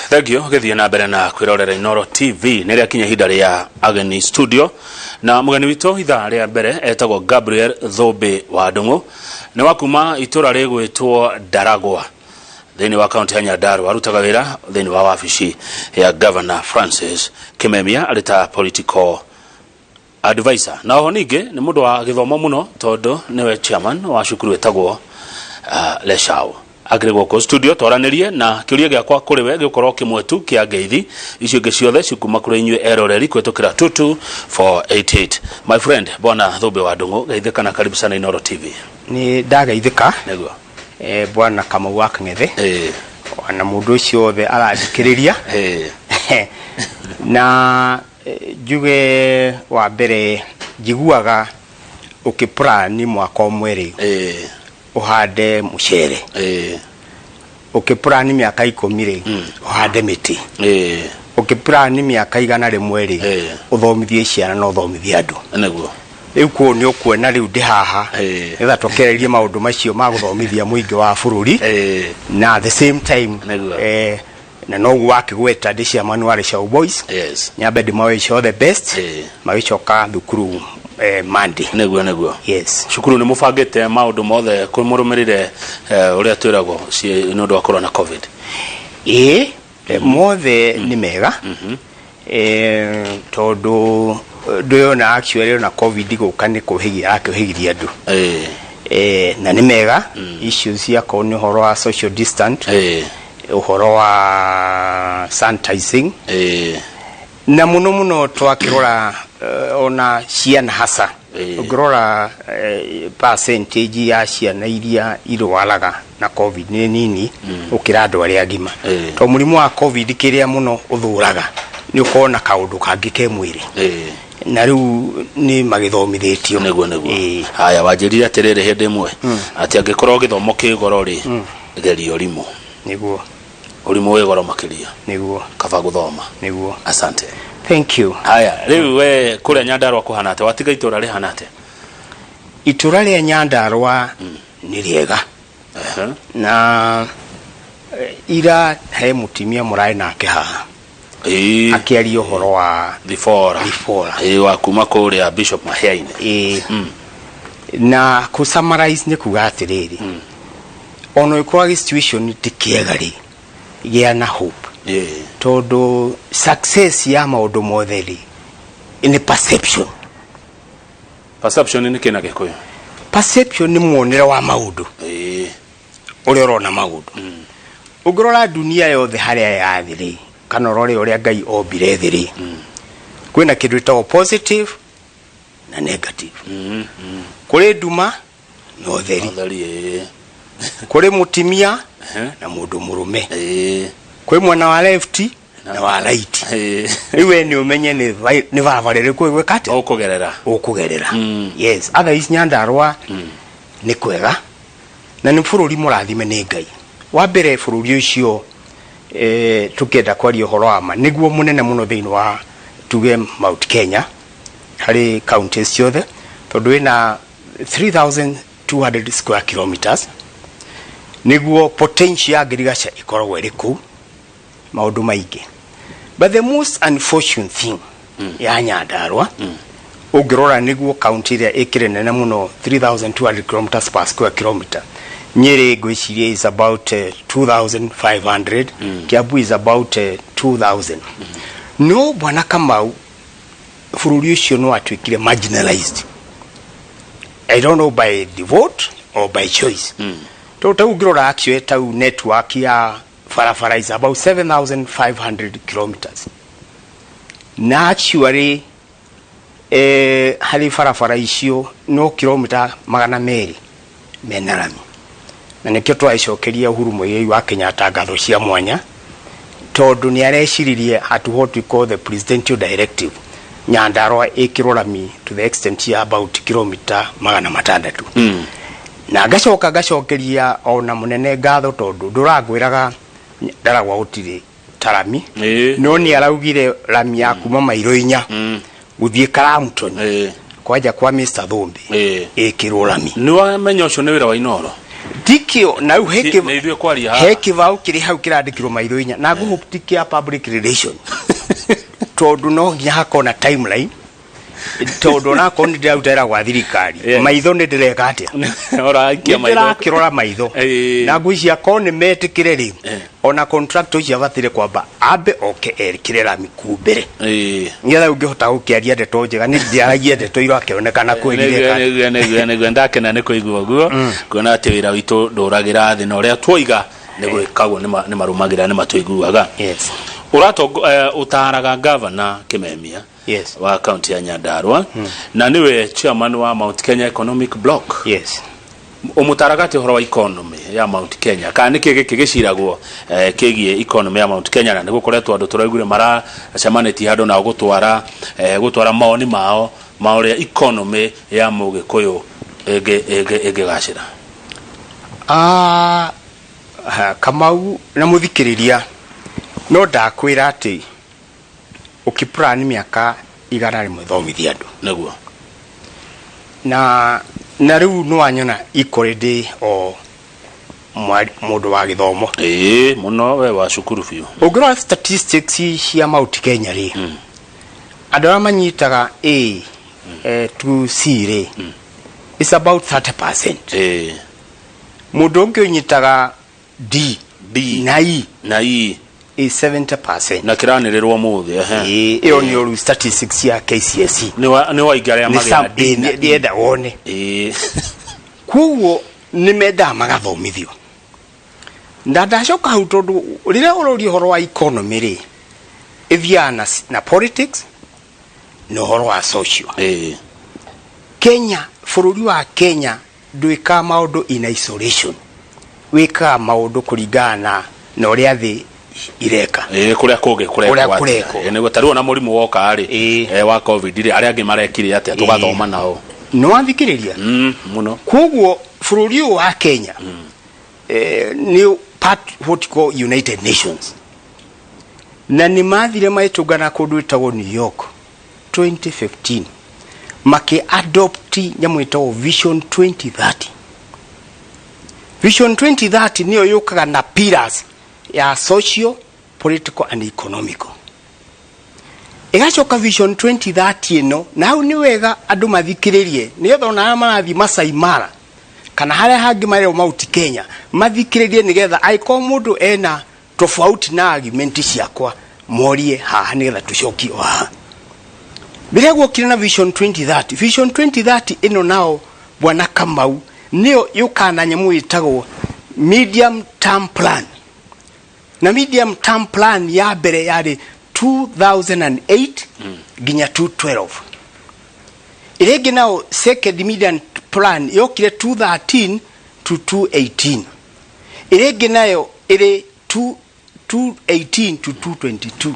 Thank you. Gĩthiĩ na mbere na kwĩrorera Inoro TV. Nĩ rĩakinya ihinda rĩa ageni studio, na mũgeni witũ ithaa rĩa mbere etagwo Gabriel Thũmbĩ wa Ndung'u. Nĩ wa kuma itũra rĩgwĩtwo Ndaragwa thĩinĩ wa kaunti ya Nyandarua. Arutaga wĩra thĩinĩ wa wabici ya Governor Francis Kimemia arĩ ta political advisor, na oho ningĩ nĩ mũndũ wa gĩthomo mũno tondũ nĩwe chairman wa cukuru ĩtagwo Leshau. Akĩrĩ gũkũ studio twaranĩrie, na kĩũria gĩakwa kũrĩ we gĩgũkorwo kĩmwe tu kĩa ngeithi. Icio ingĩ ciothe cikuma kũrĩ inyuĩ eroreri kũhĩtũkĩra 22488. My friend, Bwana Thũmbĩ wa Ndung'u, geithĩka na karibu sana Inoro TV. Nĩ ndageithĩka. Nĩguo. Bwana Kamau wa Kang'ethe na mũndũ ũcio wothe arathikĩrĩria. Na njuge wa mbere, njiguaga ũkĩplan mwaka ũmwe rĩ, ũhande mũcere. Ũkĩplan mĩaka 10 rĩ, ũhande mĩtĩ. Ũkĩplan mĩaka 100 rĩ, ũthomithie ciana na ũthomithie andũ. Rĩu kũu nĩ ũkuona rĩu ndĩ haha nĩgetha tũkererie maũndũ macio ma gũthomithia mũingĩ wa bũrũri na at the same time na noguo wakĩgweta, ndĩ chairman wa Leshau Boys. Nyambe ndĩmawish all the best magĩcoka thukuru Monday. Nĩguo. Yes. Cukuru nĩ mũbangĩte maũndũ mothe kũmũrũmĩrĩre ũrĩa twĩragwo nĩ ũndũ wa corona COVID? Ĩĩ, mothe nĩ mega, tondũ ndũyona actually ona COVID gũka nĩ kũhĩgia arakĩũhĩgiria andũ. Na nĩ mega issues ciakorwo nĩ ũhoro wa social distant, ũhoro wa sanitizing, na mũno mũno twakĩrora ona ciana hasa, ũngĩrora percentage ya ciana iria irwaraga na COVID nĩ nini gũkĩra andũ arĩa agima, tondũ mũrimũ wa COVID kĩrĩa mũno ũthũraga nĩ ũkorwo na kaũndũ kangĩ ke mwĩrĩ, na rĩu nĩ magĩthomithĩtio. Nĩguo. Haya, wanjĩrire atĩrĩrĩ hĩndĩ ĩmwe atĩ angĩkorwo gĩthomo kĩ goro rĩ, geria ũrimũ. Ũrimũ wĩ goro makĩria. Kaba gũthoma. Asante. Thank you. Haya, rĩu we kũrĩa Nyandarua kũhana atĩa? Watiga itũra rĩhana atĩa? Itũra rĩa Nyandarua nĩ rĩega. Na ira he mũtumia mũrarĩ nake haha akĩaria ũhoro wa Thibora. Thibora. Wa kuma kũrĩa Bishop Mahiainĩ. Ĩĩ. Na kũ summarize nĩ kuga atĩrĩrĩ, ona ũkorwo gĩ situation ti kĩega rĩ, gĩa na hope, tondũ success ya maũndũ mothe rĩ, nĩ perception. Perception nĩ kĩna Gĩkũyũ? Perception nĩ muonere wa maũndũ, ũrĩa ũrona maũndũ. Ũngĩrora dunia yothe harĩa yathĩ rĩ, kana ũrore ũrĩa Ngai ombire thĩ rĩ, kwĩna kĩndũ gĩtagwo positive na negative, kũrĩ nduma na ũtheri, Ũtheri, ĩĩ. Kũrĩ mũtimia na mũndũ mũrũme, kwĩ mwena wa left na wa right. Rĩu we nĩ ũmenye nĩ barabara ĩrĩkũ ĩgwĩka atĩa, ũkũgerera. Ũkũgerera. Yes, otherwise Nyandarua nĩ kwega na nĩ bũrũri mũrathime nĩ Ngai. Wa mbere, bũrũri ũcio, tũkĩenda kwaria ũhoro wa ma, nĩguo mũnene mũno thĩinĩ wa tuge Mount Kenya harĩ counties ciothe, tondũ wĩna 3200 square kilometers. Nĩguo potential ya ngirigaca ĩkoragwo ĩrĩ kũu maũndũ maingĩ. But the most unfortunate thing ya Nyandarua, ũngĩrora nĩguo county ĩrĩa ĩkĩrĩ nene mũno, 3200 kilometers per square kilometer. Nyĩrĩ ngwĩciria is about 2500, Kiambu is about 2000. No Bwana Kamau, bũrũri ũcio nĩ watuĩkire marginalized, I don't know by default or by choice, tondũ tau ũngĩrora actually tau network ya barabara is about 7500 kilometers, na actually harĩ barabara icio no kilomita 200 mena rami. Na nĩkĩo twagĩcokeria Uhuru Muigai wa Kenyatta ngatho cia mwanya, tondũ nĩ areciririe at what we call the presidential directive, Nyandarua ĩkĩrwo rami to the extent ya about kilomita 600. Na ngacoka ngacokeria ona mũnene ngatho, tondũ ndũrangwĩraga Ndaragwa gũtirĩ ta rami, no nĩ araugire rami ya kuma mairo 4 gũthiĩ Karamton, kwanja kwa Mr Thumbi, ĩkĩrwo rami. Nĩ wamenya ũcio nĩ wĩra wa Inoro. Tikio na rĩu he Nĩ ithuĩ kwaria haha. He kĩbaũ kĩrĩ hau kĩrandĩkirwo maitho inya na ngũhũp ti kĩa public relation, tondũ no nginya hakorwo na timeline, tondũ onakorwo nĩ ndĩraruta wĩra gwa thirikari, maitho nĩ ndĩreka atĩa? Ũraikia maitho. Ndĩrakĩrora maitho. Na ngwĩciria korwo nĩ metĩkĩre rĩ, ona contract ũcio abatire kwamba ambe oke ekĩre rami kuu mbere, nĩgetha ũngĩhota gũkĩaria ndeto njega. Nĩ ndiaragia ndeto irakĩonekana kwĩrirĩka. Nĩguo ndakena nĩ kũigua ũguo, kuona atĩ wĩra witũ ndũragĩra thĩ, na ũrĩa tuoiga nĩ gwĩkagwo, nĩ marũmagĩrĩra, nĩ matũiguaga. Ũratongo ũtaaraga gavana Kimemia wa kaunti ya Nyandarua, na nĩwe chairman wa Mount Kenya Economic Bloc. Ũmũtaraga atĩ ũhoro wa economy ya Mount Kenya, kana nĩkĩ gĩkĩ gĩciragwo kĩgiĩ economy ya Mount Kenya? Na nĩ gũkoretwo andũ tũraiguire maracemanĩtie handũ nao gũtwara mawoni mao ma ũrĩa economy ya mũgĩkũyũ ĩngĩgacĩra. Ah, ha, Kamau na mũthikĩrĩria, no ndakwĩra atĩ ũkĩplan mĩaka 100 thomithia andũ. Na rĩu nĩwanyona ikore ndĩ o mũndũ wa gĩthomo. Ĩĩ mũno, we wa cukuru biũ. Ũngĩrora statistics cia Mount Kenya rĩ, andũ arĩa manyitaga A to C rĩ, it's about 30%. Mũndũ ũngĩ ũnyitaga D D na E na E is 70%. Na kĩranĩrĩrwo mũthĩ, ehe. Ĩĩ, ĩyo nĩyo rĩu statistics cia KCSE. Nĩ waingĩ arĩa Nĩ magĩa D na E. Ndĩrenda wone. Koguo nĩ mendaga magathomithio, na ndacoka hau, tondũ rĩrĩa ũroria ũhoro wa economy rĩ, ĩthiaga na politics na ũhoro wa social. Kenya, bũrũri wa Kenya ndwĩkaga maũndũ in isolation, wĩkaga maũndũ kũringana na ũrĩa thĩ ireka. Ĩĩ, kũrĩa kũngĩ kũrekwo Kũrĩa atĩa? kũrekwo. Ĩĩ, nĩguo. Ta rĩu ona mũrimũ woka rĩ, wa COVID rĩ, arĩa angĩ marekire atĩa? Tũgathoma nao. Nĩ wathikĩrĩria? Mũno. Koguo bũrũri ũyũ wa Kenya nĩ part what you call United Nations, na nĩ mathire magĩtũngana kũndũ ĩtagwo New York 2015, makĩ adopt nyamũ ĩtagwo Vision 2030. Vision 2030 nĩyo yũkaga na pillars ya social, political and economical. Ĩgacoka Vision 2030 ĩno, na hau nĩ wega andũ mathikĩrĩrie, nĩgetha ona arĩa marathiĩ Masai Mara kana harĩa hangĩ marerwo Mount Kenya mathikĩrĩrie, nĩgetha angĩkorwo mũndũ ena tofauti na argument ciakwa, morie haha nĩgetha tũcokie o haha. Rĩrĩa guokire na Vision 2030, Vision 2030 ĩno nao, bwana Kamau, nĩyo yũkaga na nyamũ ĩtagwo medium term plan. Na medium term plan ya mbere yarĩ 2008 nginya 212. Ĩrĩa ĩngĩ nao, second medium plan, yokire 213 to 218. Ĩrĩa ĩngĩ nayo ĩrĩ 2 218 to 222,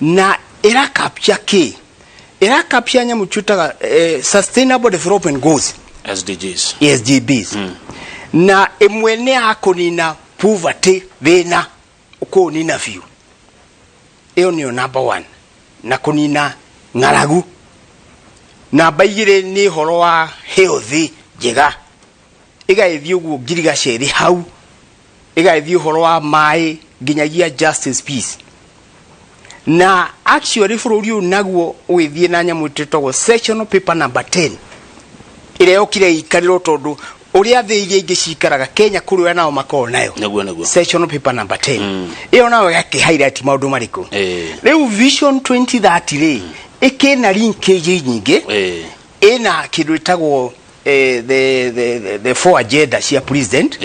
na ĩra capture kĩ? Ĩra capture nyamũ twĩtaga sustainable development goals. SDGs. SDGs, na ĩmwe nĩ ya kũnina poverty, thĩna kũũnina biũ. Ĩyo nĩyo number one, na kũnina ng'aragu. Namba 2 nĩ ũhoro wa health njega, ĩgagĩthiĩ ũguo ngirigaca ĩrĩ hau, ĩgagĩthiĩ ũhoro wa maĩ nginyagia justice, peace. Na actually bũrũri ũyũ naguo ũgĩthiĩ na nyamũ ĩtagwo sessional paper number 10, ĩrĩa yokire ĩikarĩrwo, tondũ ũrĩa thĩ iria ingĩ cikaraga, Kenya kũrĩ ũrĩa nao makoragwo nayo. Nĩguo. Sessional paper number 10 ĩyo nayo ĩgakĩ highlight maũndũ marĩkũ. Rĩu Vision 2030 rĩ, ĩkĩna linkage nyingĩ. Ĩna kĩndũ ĩtagwo the four agenda cia president.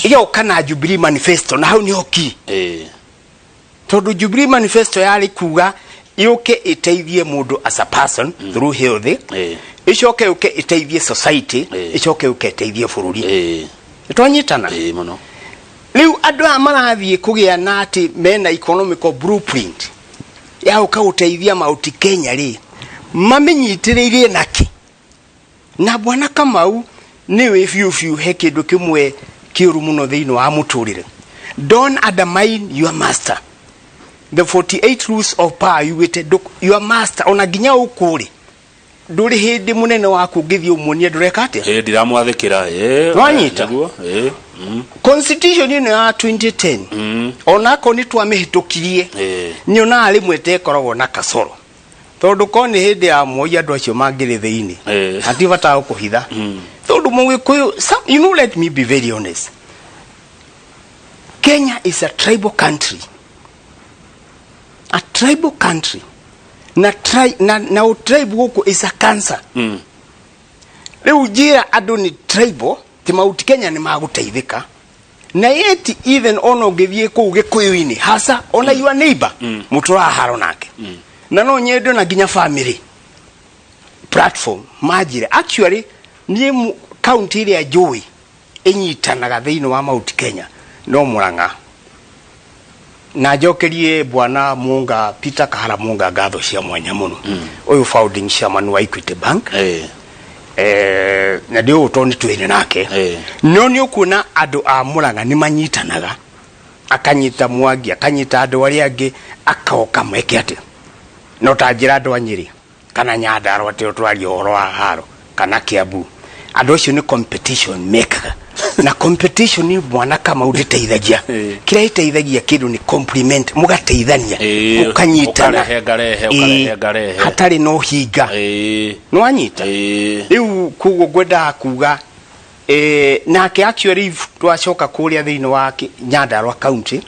Ĩgoka na Jubilee Manifesto, na hau nĩho key, tondũ Jubilee Manifesto yarĩ kuga yũke ĩteithie mũndũ as a person through health, ĩcoke yũke ĩteithie society, ĩcoke yũke ĩteithie bũrũri. Twanyitana? Ĩĩ mũno. Rĩu andũ aya marathiĩ kũgĩa na atĩ mena economical blueprint ya gũka gũteithia Mount Kenya rĩ, mamĩnyitĩrĩirie naki? Na bwana Kamau, nĩ wĩ biũ biũ he kĩndũ kĩmwe kĩũru mũno thĩinĩ wa mũtũrĩre: don't undermine your master. The 48 Rules of Power yugĩte your master, ona nginya ũkũrĩ Ndũrĩ hĩndĩ mũnene waku ũngĩthiĩ ũmuonie ndũreka atĩa. Ĩ, ndiramwathĩkĩra, ĩ. Nwanyita? Nĩguo, ĩ. Constitution ĩno ya 2010, onakorwo nĩ twamĩhĩtũkirie, nyonaga rĩmwe ta ĩkoragwo na kasoro, tondũ korwo nĩ hĩndĩ ya Moi andũ acio mangĩrĩ thĩinĩ, hatirĩ bata wa kũhitha, tondũ mũgĩkũyũ let me be very honest, Kenya is a tribal country, a tribal country, na na tribe gũkũ is a cancer. Rĩu njĩra andũ nĩ tribal ti Mount Kenya nĩ magũteithĩka, na yet even ona ũngĩthiĩ kũu gĩkũyũ-inĩ hasa, ona your neighbor mũtũraga haro nake, na no nyende ona nginya family platform manjĩre. Actually niĩ county ĩrĩa njũĩ ĩnyitanaga thĩinĩ wa Mount Kenya no Murang'a, na njokerie bwana Munga, Peter Kahara Munga, ngatho cia mwanya mũno, ũyũ founding chairman wa Equity Bank. Na ndĩ ũũ tondũ nĩ twĩrĩ nake, no nĩ ũkuona andũ a Murang'a nĩ manyitanaga, akanyita Mwangi, akanyita andũ arĩa angĩ, akoka meke atĩa. No ta njĩra andũ a Nyĩrĩ kana Nyandarua atĩ twaria ũhoro wa haro kana Kiambu, andũ acio nĩ competition mekaga, na competition nĩ mwana Kamau ndĩteithagia. Kĩrĩa ĩteithagia kĩndũ nĩ compliment, mũgateithania, mũkanyitana. Ũkarehe, ngarehe, ũkarehe, ngarehe. Hatarĩ na ũhinga. Nĩwanyita? Rĩu koguo ngwendaga kuga, nake actually twacoka kũrĩa thĩinĩ wa Nyandarua County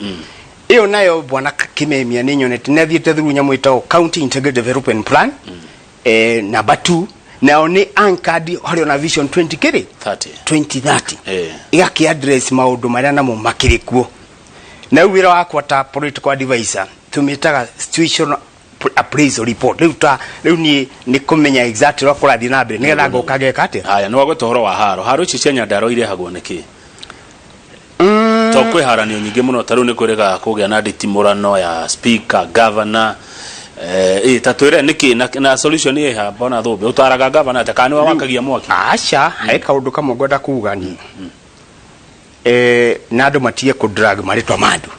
ĩyo nayo, bwana Kimemia, nĩ nyonete nĩ athiĩte through nyamũ ĩtagwo County Integrated Development Plan, number 2, nayo nĩ anchored harĩ ona Vision 20 kĩrĩ 30. 2030, ĩgakĩ address maũndũ marĩa namo makĩrĩ kuo. Na rĩu wĩra wakwa ta political advisor tũmĩtaga situational appraisal report. Rĩu ta rĩu niĩ nĩ kũmenya exactly ũrĩa kũrathiĩ na mbere nĩgetha ngoka ngeka atĩa. Haya, nĩ wagweta ũhoro wa haro. Haro ici cia Nyandarua irehagwo nĩkĩ? To kwĩ haranio nyingĩ mũno, ta rĩu nĩ kwĩrĩga kũgĩa na nditimũrano ya speaker, governor. Ta twĩre nĩkĩ na solution ĩha, bwana Thũmbĩ? Ũtaraga governor atĩa, kana nĩwe wakagia mwaki? Aca, he kaũndũ kamwe ngwenda kuga niĩ, na andũ matige kũ drag marĩtwa ma andũ,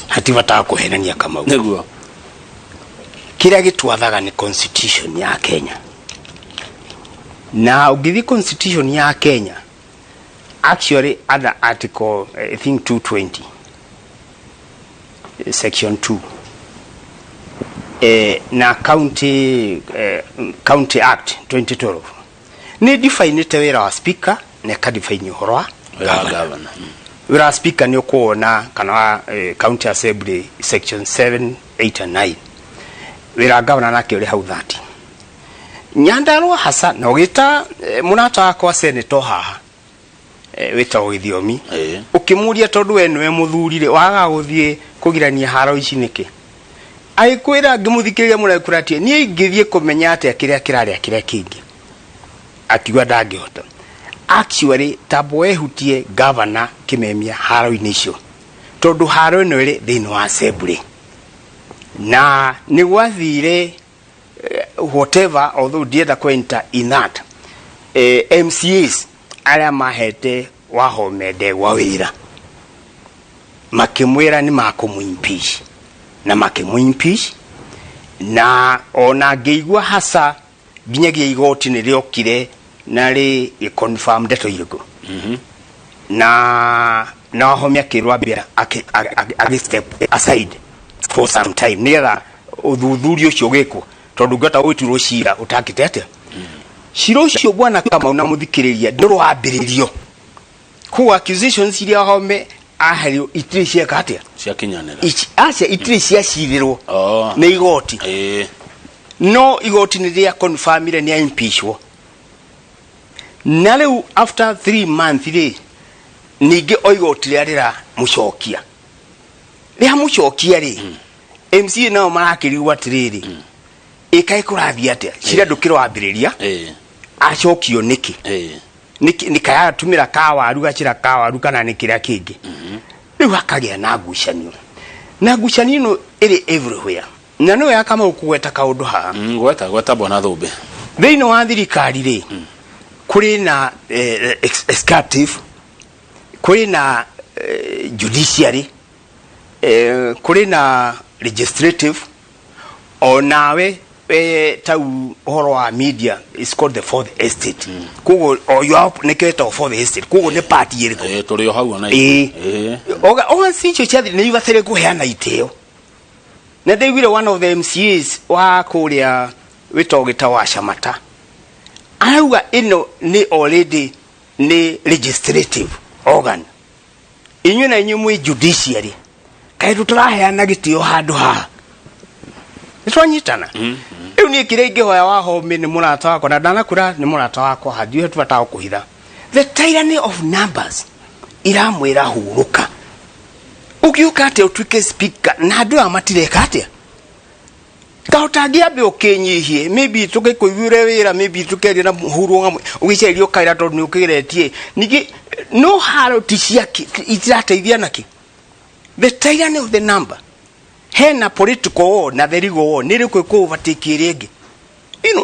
hatibataga kũhenania, Kamau. Kĩrĩa gĩtwathaga nĩ constitution ya Kenya, na ũngĩthiĩ constitution ya Kenya, actually under article, I think 220, section 2, na County Act 2012 nĩ definĩte wĩra wa speaker na ĩkadefine ũhoro wa wĩra wa governor. Governor. Wĩra wa speaker nĩ ũkuona kana wa county assembly, section 7, 8 and 9. Wĩra wa governor nake ũrĩ hau 30. Nyandarua hasa na ũgĩta mũrata wakwa senator haha, wĩtagwo Gĩthiomi, ũkĩmũria, tondũ we nĩwe mũthuri rĩ, wagaga gũthiĩ kũgirania haro ici nĩkĩ? Agĩkwĩra, ngĩmũthikĩrĩria mũno, agĩkwĩra atĩ niĩ ingĩthiĩ kũmenya atĩa kĩrĩa kĩrarĩa kĩrĩa kĩngĩ? Akiuga ndangĩhota. Actually tamba wehutie governor Kimemia haro-inĩ icio, tondũ haro ĩno ĩrĩ thĩinĩ wa assembly na nĩ gwathire, whatever, although ndienda kũ enter in that, MCAs arĩa mahete Wahome Ndegwa wĩra makĩmwĩra nĩ makũmũ-impeach, na makĩmũ-impeach, na ona ngĩigua hasa nginyagia igoti nĩ rĩokire na rĩ confirm ndeto irĩkũ, na Wahome akĩrwo ambe agĩ step aside for some time nĩgetha ũthuthuria ũcio ũgĩkwo, tondũ ũngĩhota gwĩturwo cira ũtakĩte atĩa cira ũcio, bwana Kamau na mũthikĩrĩria, ndũrwambĩrĩrio. Koguo accusations iria Wahome aherio itirĩ cieka atĩa? Ciakinyanĩra. Aca, itirĩ ciacirĩrwo nĩ igoti. No igoti nĩ rĩa confirmire nĩ impeachwo, na rĩu after 3 months rĩ, ningĩ o igoti rĩa rĩramũcokia, rĩamũcokia rĩ, MCA nao marakĩrigwo atĩrĩrĩ, ĩkaĩ kũrathiĩ atĩa? Cira ndũkĩrwambĩrĩria, acokio nĩkĩ? Nĩ kayatumĩra kawaru gacĩra kawaru kana nĩ kĩrĩa kĩngĩ? Rĩu hakagĩa na ngucanio, na ngucanio ĩno ĩrĩ everywhere, na nĩwe akamau kũgweta kaũndũ haha. Gweta, gweta, bwana Thũmbĩ. Thĩinĩ wa thirikari rĩ, kũrĩ na executive, kũrĩ na judiciary, kũrĩ na legislative, o nawe Tau ũhoro wa media is called the fourth estate. Koguo o you are nĩkĩo ĩtagwo fourth estate. Koguo nĩ party ĩrĩkũ? Tũrĩ o hau ona. Ĩĩ. Oga oga cicio cia nĩ ibataire kũheana itĩo. Na ndaiguire one of the MCAs wa kũrĩa wĩtagwo gĩta wa Camata arauga ĩno nĩ already nĩ legislative organ. Inyuĩ na inyuĩ mwĩ judiciary, kaĩ tũtaraheana gĩtĩo handũ haha nĩ twanyitana? Rĩu niĩ kĩrĩa ingĩhoya wa Home nĩ mũrata wakwa na ndanakwĩra nĩ mũrata wakwa handiũhe tũbataga kũhitha. The tyranny of numbers iramwĩra hurũka. Ũngĩũka atĩa ũtuĩke speaker na andũ aya matireka atĩa? Kahota ngĩambe ũkĩnyihie, maybe tũgĩkũiguĩre wĩra, maybe tũkeria na hurwo ngamwe ũgĩceria ũkaira tondũ nĩ ũkĩgeretie. Ningĩ no haro ti ciake itirateithia nakĩ. The tyranny of the number, hena political war na the legal war, nĩ ĩrĩkũ ĩkũ overtake ĩrĩa ĩngĩ?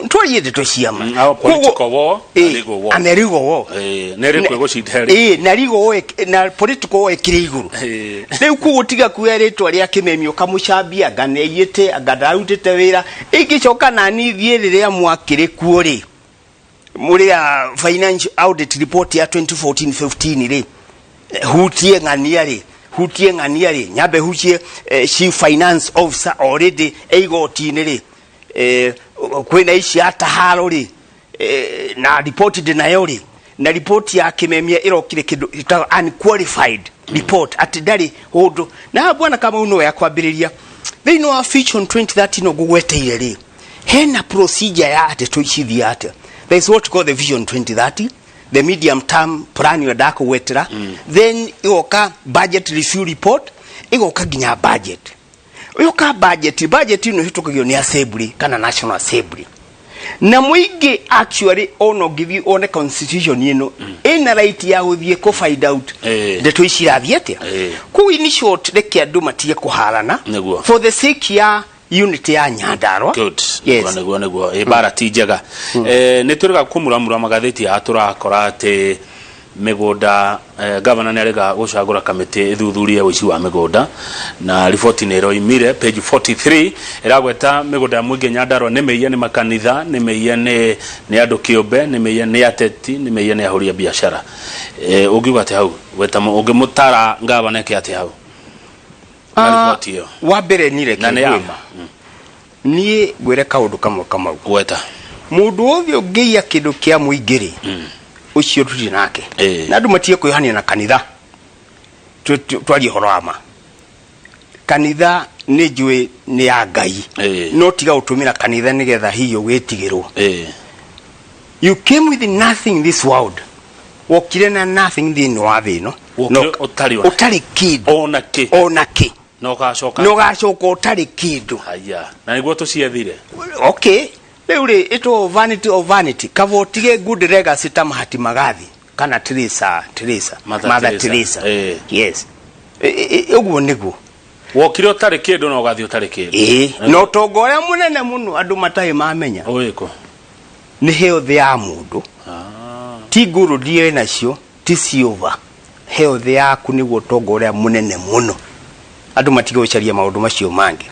Twarie ndeto ciama. Our political war na legal war. And the legal war. Nĩ ĩrĩkũ ĩgũcinda ĩrĩ? Na legal war na political war ĩkĩrĩ igũrũ. Rĩu koguo tiga kuoya rĩtwa rĩa Kĩmemi ũkamũcambia anga nĩaiyĩte, anga ndarutĩte wĩra. Ingĩcoka nani thiĩ rĩrĩa mwakĩrĩ kuo rĩ, mũrĩa financial audit report ya 2014-15 rĩ, hutie ng'ania rĩ, hutie ng'ania rĩ, nyambe hutie chief finance officer already e igoti-inĩ rĩ, kwĩna ici ataharo rĩ, na report ndĩnayo rĩ, na report ya Kimemia ĩrokire kĩndũ ĩtagwo unqualified report atĩ ndarĩ ũndũ. Na haha bwana Kamau no yakwambĩrĩria thĩinĩ wa Vision 2030 no ngũgweteire rĩ, hena procedure ya atĩ tũicithia atĩa. There is what called the Vision 2030, the medium term plan ĩyo ndakũgwetera, then ĩgoka budget review report, ĩgoka nginya budget. Yoka budget, budget ĩno ĩhĩtũkagio nĩ assembly kana national assembly na mũingĩ. Actually, ona ũngĩthiĩ one constitution ĩno, ĩna right ya gũthiĩ kũ find out ndeto ici irathiĩ atĩa. Kũu in short, reke andũ matige kũharana for the sake ya unity ya Nyandarua. Good. Yes. Nĩguo ĩ mbara ti njega. Nĩ twĩrĩga kũmuramura magathĩti haha, tũrakora atĩ mĩgũnda, gavana nĩ arega gũcagũra kamĩtĩ ĩthuthurie ũici wa mĩgũnda, na riboti nĩ ĩroimire page 43 ĩragweta mĩgũnda ya mũingĩ Nyandarua nĩ mĩiye nĩ makanitha, nĩ mĩiye nĩ andũ kĩũmbe, nĩ mĩiye nĩ ateti, nĩ mĩiye nĩ ahũri a biacara. Ũngiuga atĩ hau weta ũngĩmũtara gavana eke atĩ hau na riboti ĩyo? Wa mbere ni reke Na nĩ ngwĩre. yama. Niĩ ngwĩre kaũndũ kamwe, Kamau. Gweta. Mũndũ wothe ũngĩiya kĩndũ kĩa mũingĩ rĩ, ũcio tũtirĩ nake. Na andũ matige kwĩhania na kanitha. Twarie ũhoro wa ma, kanitha nĩ njũĩ nĩ ya Ngai, no tiga gũtũmĩra kanitha nĩgetha hihi ũgĩtigĩrwo. You came with nothing in this world, wokire na nothing thĩinĩ wa thĩ ĩno. Wokire ũtarĩ ũtarĩ kĩndũ. Ona kĩ. Ona kĩ. Na ũgacoka Na ũgacoka ũtarĩ kĩndũ. Haya, na nĩguo tũciethire. Okay, rĩu rĩ ĩtwo vanity of vanity. Kaba ũtige good legacy ta Mahatma Gandhi kana Teresa Mother Mother Teresa. Teresa. Yes. Ũguo nĩguo. Wokire ũtarĩ kĩndũ na ũgathiĩ ũtarĩ kĩndũ. Ĩĩ, na ũtonga ũrĩa mũnene mũno andũ matarĩ mamenya Ũwĩkũ? nĩ health ya mũndũ. Ti gold ĩ nacio, ti silver, health yaku nĩguo ũtonga ũrĩa mũnene mũno. Andũ matige gũcaria maũndũ macio mangĩ,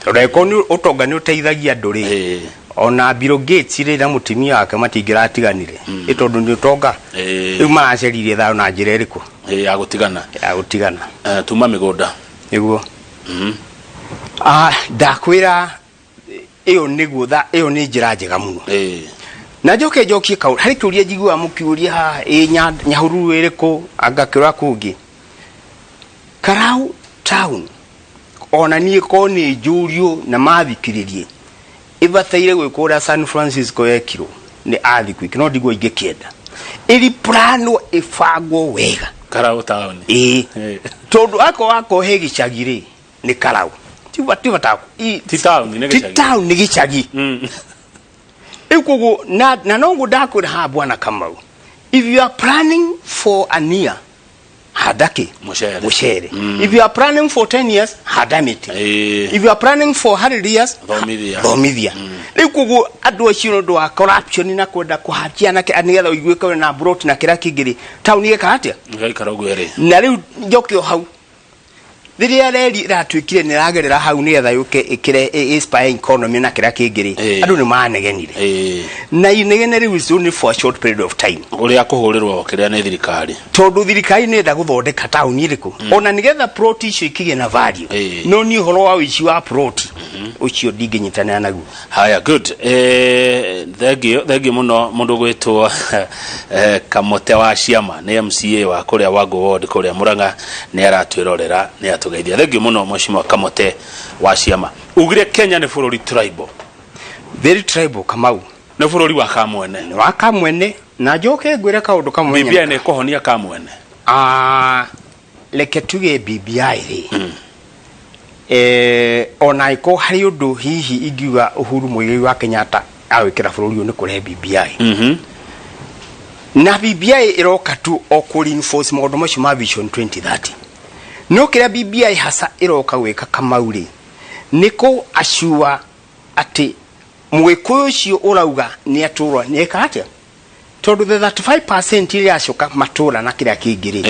Tondũ angĩkorwo nĩ ũtonga nĩ ũteithagia andũ rĩ, ona Bill Gates rĩ na mũtumia wake matingĩratiganire, ĩ tondũ nĩ ũtonga. Rĩu maracaririe thayũ na njĩra ĩrĩkũ? Ya gũtigana. Ya gũtigana. Tuma mĩgũnda. Nĩguo. Ah, ndakwĩra ĩyo nĩguo ĩyo nĩ njĩra njega mũno. Na njoke njokie kaũ harĩ kĩũria njiguaga mũkĩũria haha, ĩ Nyahururu ĩrĩkũ anga kĩũra kũngĩ Karau town. Ona niĩ ko nĩ njũrio na mathikĩrĩrie, ĩbataire gwĩkwo ũrĩa San Francisco yekirwo nĩ earthquake, no ndiguo ingĩkĩenda ĩri planwo ĩbangwo wega. Karau town. Ĩĩ. Tondũ akorwo he gĩcagi rĩ, nĩ Karau. Ti bata Ti town, nĩ ti gĩcagi. Town nĩ gĩcagi. Rĩu koguo na noguo ndakwĩra haha bwana Kamau, if you are planning for an year, handa kĩ? Mũcere. Mũcere. If you are planning for 10 years, handa mĩtĩ. If you are planning for 100 years, Thomithia. Thomithia. Rĩu koguo andũ acio nĩ ũndũ wa corruption na kwenda kũhatia na nĩgetha ũiguĩke wĩ na plot na kĩrĩa kĩngĩ rĩ, taũni ĩka atĩa? Ĩgaikara ũguo ĩrĩ. Na rĩu njoke o hau. Rĩrĩa reri ĩratuĩkire nĩ ĩragerera hau nĩgetha yũke ĩkĩre ĩ economy na kĩrĩa kĩngĩ rĩ, andũ nĩ manegenire. Na inegene rĩu is only for a short period of time. Ũrĩa kũhũrĩrwo kĩrĩa nĩ thirikari. Tondũ thirikari nĩ ĩrenda gũthondeka taũni ĩrĩkũ ona nĩgetha plot icio ikĩgĩe na value. No niĩ ũhoro wa ũici wa plot ũcio ndingĩnyitanĩra naguo. Haya, good. Thengio, thengio muno mundu gwitwo Kamote wa Ciama ni MCA wa kuria Wangu Ward kuria Murang'a ni aratwirorera ni atugeithia. Thengio muno Mheshimiwa Kamote wa Ciama. Ugire Kenya ni bururi tribal. Very tribal, Kamau. Ni bururi wa kamwene. Nĩ wa kamwene, na njoke ngwĩre kaũndũ kamwe. BBI ni kuhonia kamwene. Ah, reke tuge BBI rĩ, ona angĩkorwo harĩ ũndũ hihi ingiuga Uhuru Muigai wa Kenyatta agwĩkĩra bũrũri ũyũ nĩ kũrehe BBI. Na BBI ĩroka tu o kũ reinforce maũndũ macio ma Vision 2030. No kĩrĩa BBI hasa ĩroka gwĩka, Kamau rĩ, nĩ kũ assure atĩ mũgĩkũyũ ũcio ũrauga nĩ atũra nĩ eka atĩa, tondũ the 35% ĩrĩa ĩracoka matũra na kĩrĩa kĩngĩ rĩ,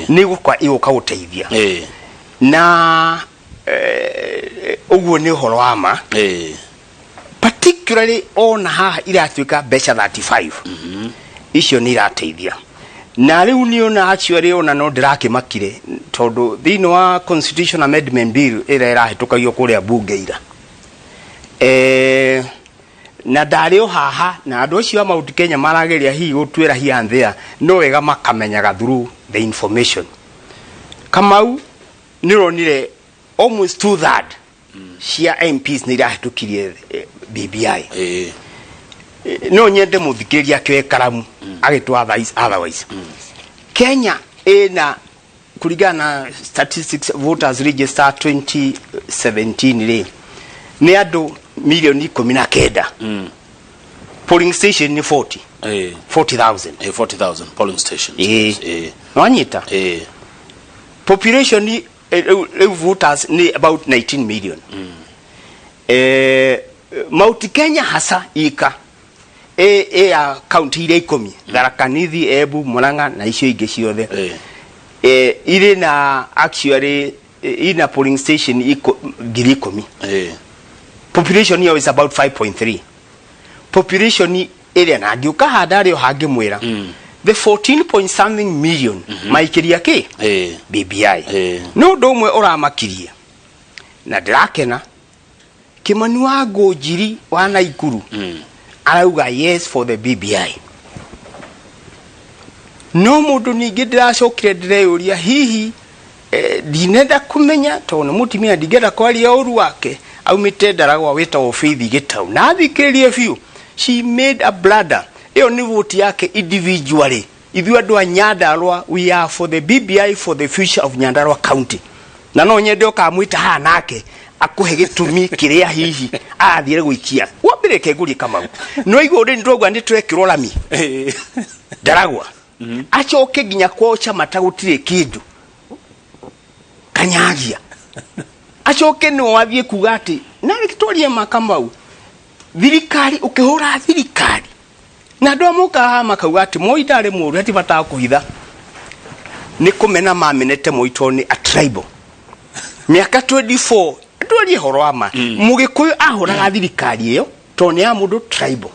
nĩ gũka ĩgũka gũteithia. Na ũguo nĩ ũhoro wa ma, particularly ona haha iratuĩka mbeca 35 icio nĩ irateithia. Na rĩu niĩ ona actually ona no ndĩrakĩmakire, tondũ thĩinĩ wa Constitution Amendment Bill ĩrĩa ĩrahĩtũkagio kũrĩa bunge ira, na ndarĩ o haha na andũ acio a Mount Kenya marageria hihi gũtuĩra here and there, no wega makamenyaga through the information. Kamau, nĩ ũronire almost two third cia MPs nĩ irahĩtũkirie BBI. No nyende mũthikĩrĩria akĩoe karamu agĩtwa otherwise. Otherwise Kenya ĩna, kũringana na statistics, voters register 2017 rĩ, nĩ andũ milioni 19. Polling station nĩ 40 40,000. 40,000 polling stations. Nwanyita? Population rĩu voters nĩ about 19 million. Mount Kenya hasa ika ĩ ya kaunti iria 10, Tharaka Nithi, Embu, Murang'a na icio ingĩ ciothe, irĩ na actually ina polling station 10,000. Population yao is about 5.3 population ĩrĩa, na ngĩũka handa rĩo hangĩmwĩra the 14 point something million maikĩria kĩ BBI. Nĩ ũndũ ũmwe ũramakirie na ndĩrakena, Kimani wa Ngũnjiri wa Naikuru arauga yes for the BBI. No mũndũ ningĩ ndĩracokire ndĩreyũria hihi, ndinenda kũmenya tondũ nĩ mũtumia, ndingĩenda kwaria ũru wake, aumĩte Ndaragwa, wĩtagwo Faith Gĩtau, na athikĩrĩrie biũ, she made a blunder. Ĩyo nĩ vote yake individually. Ithuĩ andũ a Nyandarua, we are for the BBI for the future of Nyandarua County, na no nyende ũkamwĩta haha nake akũhe gĩtũmi kĩrĩa hihi arathiire gũikia. Wambere kengũrie, Kamau, no igua ũrĩ nĩtwauga nĩ twekĩrwo rami Ndaragwa, acoke nginya kwao Chamata gũtirĩ kĩndũ kanyagia, acoke nĩwe wathiĩ kuga atĩ na twarie ma. Kamau, thirikari ũkĩhũra thirikari na andũ a mokaga haha makauga atĩ Moi ndarĩ mũũru, hati bata wa kũhitha nĩ kũmena mamenete Moi tondũ nĩ a tribal. Mĩaka 24, twarie ũhoro wa ma, mũgĩkũyũ ahũraga thirikari ĩyo tondũ nĩ ya mũndũ tribal.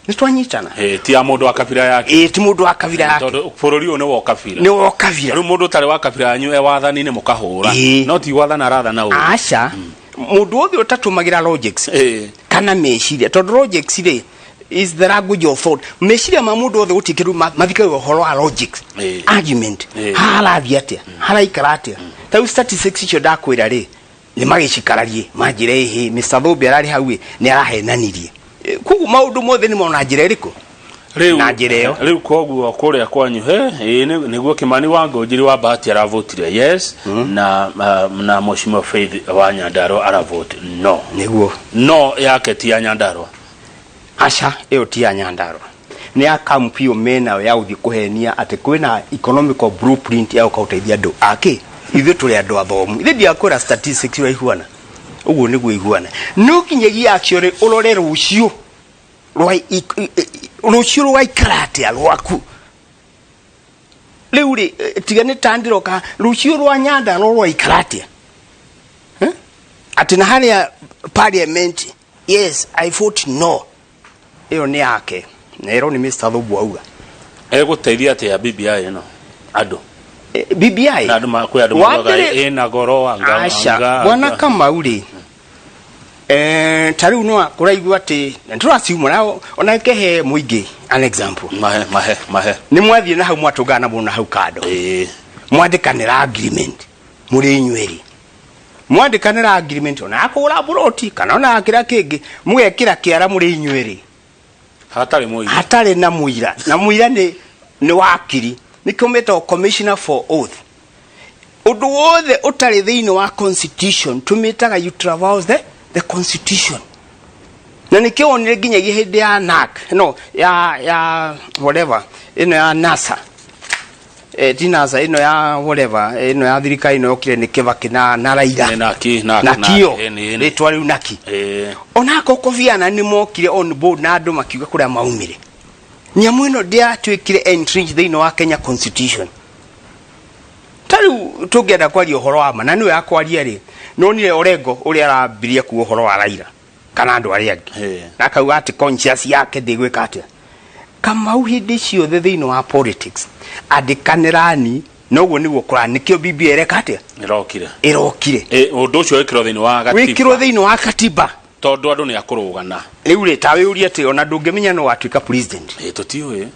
Nĩ twanyitana? Ti ya mũndũ wa kabira yake. Ĩĩ, ti mũndũ wa kabira yake. Tondũ bũrũri ũyũ nĩ wa ũkabira. Nĩ wa ũkabira. Rĩu mũndũ ũtarĩ wa kabira yanyu e wathani-inĩ mũkahũra. No ti wathana arathana ũru. Aca, mũndũ wothe ũtatũmagĩra logics kana meciria, tondũ logics rĩ is the language of thought, meciria ma mũndũ wothe gũtirĩ kĩndũ mathikaga ũhoro wa logics, argument, haha harathiĩ atĩa, haraikara atĩa. Ta rĩu statistics icio ndakwĩra rĩ, nĩ magĩcikararie manjĩre ĩhĩ Mr. Thũmbĩ ararĩ hau ĩ nĩ arahenanirie. Koguo maũndũ mothe nĩ mona njĩra ĩrĩkũ rĩu na njĩra ĩyo. Rĩu koguo kũrĩa kwanyu he ĩĩ, nĩguo Kimani wa Ngũnjiri wa Bahati aravotire yes, na Mheshimiwa Faith wa Nyandarua aravote no. Nĩguo. No yake ti ya Nyandarua. Aca, ĩyo ti ya Nyandarua, nĩ ya kampu ĩyo menayo ya gũthiĩ kũhenia atĩ kwĩna economical blueprint ya gũka gũteithia andũ akĩ. Ithuĩ tũrĩ andũ athomu, ithuĩ ndiakwĩra statistics ũrĩa ihuana, ũguo nĩguo ihuana. No kinyagia actually ũrore rũciũ rwa rũciũ rũgaikara atĩa rwaku. Rĩu rĩ, tiga nĩ ta ndĩroka rũciũ rwa Nyandarua rwaikara atĩa? Eh? Atĩ na harĩa parliament, yes, I vote no. Ĩyo nĩ yake. Na ĩro nĩ Mr. Thubu auga. Egũteithia atĩa BBI ĩno andũ? BBI? Na andũ kwĩ andũ Wa maugaga ĩna goro anga Aca, anga. Bwana Kamau rĩ, ta rĩu no kũraigua atĩ na tũraciuma na ona kehe mũingĩ an example. Mahe mahe mahe. Nĩ mwathiĩ na hau mwatũngana na mũndũ na hau kando. Mwandĩkanĩra agreement mũrĩ inyuerĩ. Mwandĩkanĩra agreement ona ya kũgũra mburoti kana ona ya kĩrĩa kĩngĩ, mũgekĩra kĩara mũrĩ inyuerĩ. Hatarĩ mũira. Hatarĩ na mũira. Na mũira nĩ wakiri. Nĩkĩo metagwo commissioner for oath. Ũndũ wothe ũtarĩ thĩinĩ wa constitution tũmĩtaga you traverse the constitution. Na nĩkĩo wonire nginyagia hĩndĩ ya NAC, no, ya whatever, ĩno ya NASA. Ti NASA, ĩno ya whatever, ĩno ya thirikari ĩno yokire nĩ Kibaki na Raila. Nĩ Naki, Naki, Nakio. Naki, nĩ, nĩ. Rĩtwa rĩu Naki. Ona akorwo Kofi Annan nĩ mokire on board na andũ makiuga kũrĩa maumire. Nyamũ ĩno ndĩatuĩkire entrenched thĩinĩ wa Kenya constitution. Ta rĩu tũngĩenda kwaria ũhoro wa ma, na nĩwe akwaria rĩ, nonire Orengo ũrĩa arambirie kuga ũhoro wa Raila kana andũ arĩa angĩ. Na akauga atĩ conscience yake ndĩgwĩka atĩa. Kamau hĩndĩ ciothe thĩinĩ wa politics andĩkanĩrani, na ũguo nĩguo kũra, nĩkĩo BBI ĩreka atĩa? Ĩrokire. Ĩrokire. Ũndũ ũcio wĩkĩrwo thĩinĩ wa gatiba. Wĩkĩrwo thĩinĩ wa katiba. Tondũ andũ nĩ akũrũgana. Rĩu rĩ, ta wĩũrie atĩ ona ndũngĩmenya nũ watuĩka president. Tũtiũĩ.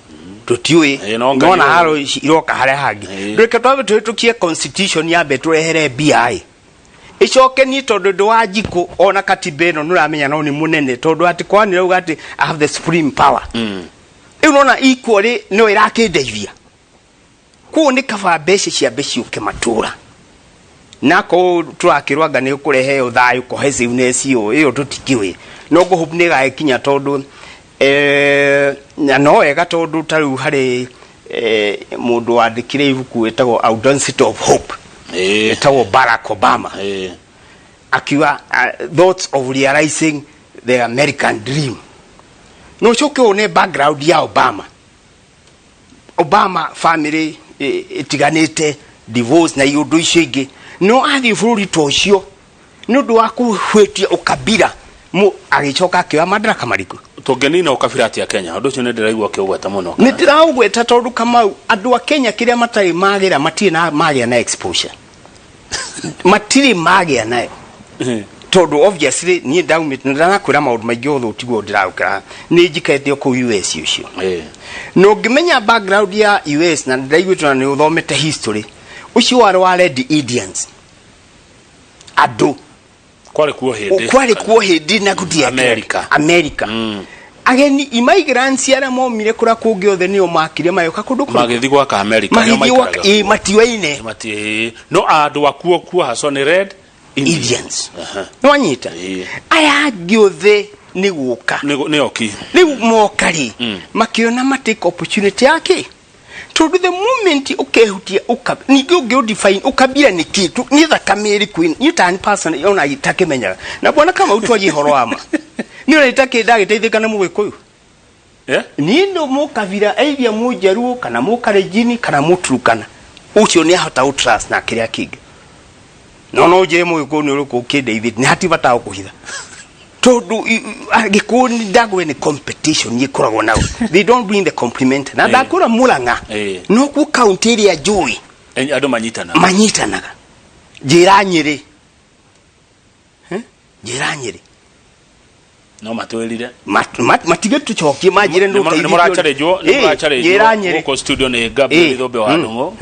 Tũtiũĩ. No Ngai Nona ũĩ. haro ici iroka harĩa hangĩ. Reke twambe tũhĩtũkie constitution yambe tũrehere BI. Icoke niĩ tondũ ndĩ wa njikũ ona katiba ĩno nĩũramenya no nĩ mũnene tondũ atĩ kwani rauga atĩ I have the supreme power. Rĩu nona equally no ĩrakĩndeithia. Kũu nĩ kaba mbeca ciambe ciũke matũra. Na akorwo tũrakĩrwo anga nĩ ũkũrehe ĩyo thayũ cohesiveness ĩyo tũtikĩũĩ. No ngũ hope nĩ ĩgagĩkinya tondũ na no wega tondũ ta rĩu harĩ mũndũ wandĩkire ibuku ĩtagwo Audacity of Hope. Ĩtagwo Barack Obama. Akiuga thoughts of realizing the American dream. No ũcoke wone background ya Obama. Obama family ĩtiganĩte divorce na iũndũ icio ingĩ. No athiĩ bũrũri ta ũcio nĩ ũndũ wa kũhĩtia ũkabira, agĩcoka akĩoya madaraka marĩkũ? Tũngĩnina ũkabira atĩa Kenya? Ũndũ ũcio nĩ ndĩraigua ũkĩũgweta mũno. Nĩ ndĩraũgweta tondũ Kamau, andũ a Kenya kĩrĩa matarĩ magĩra, matirĩ na magĩa na exposure. Matirĩ magĩa nayo. Tondũ obviously niĩ ndaumĩte, na ndanakwĩra maũndũ maingĩ othe tiguo ndĩraũkĩra. Nĩ njikarĩte o kũu US ũcio. Na ũngĩmenya background ya US, na ndĩraiguĩte na nĩ ũthomete history, ũcio warĩ wa Red Indians. Andũ. Kwarĩ kuo hĩndĩ. Kwarĩ kuo hĩndĩ na gũtiekĩra. America. America. Ageni immigrants arĩa momire kũrĩa kũngĩ othe nĩo makire magĩũka kũndũ kũu. Magĩthiĩ gwaka America, nĩo Magĩthiĩ gwaka, maikaraga ĩĩ, matiũaine. No andũ akuo kuo haco nĩ Red Indians. Indians. Nĩwanyita? Aya angĩ othe nĩ gũka. Nĩ oki. Rĩu moka rĩ, makĩona ma take opportunity yake. Tondũ the moment ũkehutia ningĩ ũngĩ ũdefine ũkabira nĩ kĩ? Nĩ thakame ĩrĩkũ ĩno? Niĩ ta ni person ona itakĩmenyaga. Na bwana Kamau twarie ũhoro wa ma. Niĩ ona ndagĩteithĩka nĩ Mũgĩkũyũ. Niĩ nĩ mũkabira either Mũjaruo kana Mũkalenjin kana Mũturukana. Ũcio nĩ ahota gũ trust na kĩrĩa kĩngĩ. No no njĩre Mũgĩkũyũ nĩ ũrĩkũ ũkĩndeithĩtie, nĩ hatibata gũkũhitha. Tondũ Agĩkũyũ nĩ ndagũre nĩ competition ĩkoragwo nao. They don't bring the compliment. Na ndakũra Mũrang'a, no kuo county ĩrĩa njũĩ. Andũ manyitanaga. Manyitanaga. Njĩra Nyĩrĩ. Njĩra Nyĩrĩ. No matwĩrire. Matige tũcokie manjĩre nĩ ũteithĩtio. Nĩ mũracharĩnjwo, nĩ mũracharĩnjwo Njĩra Nyĩrĩ. gũkũ studio nĩ Gabriel Thũmbĩ wa Ndung'u.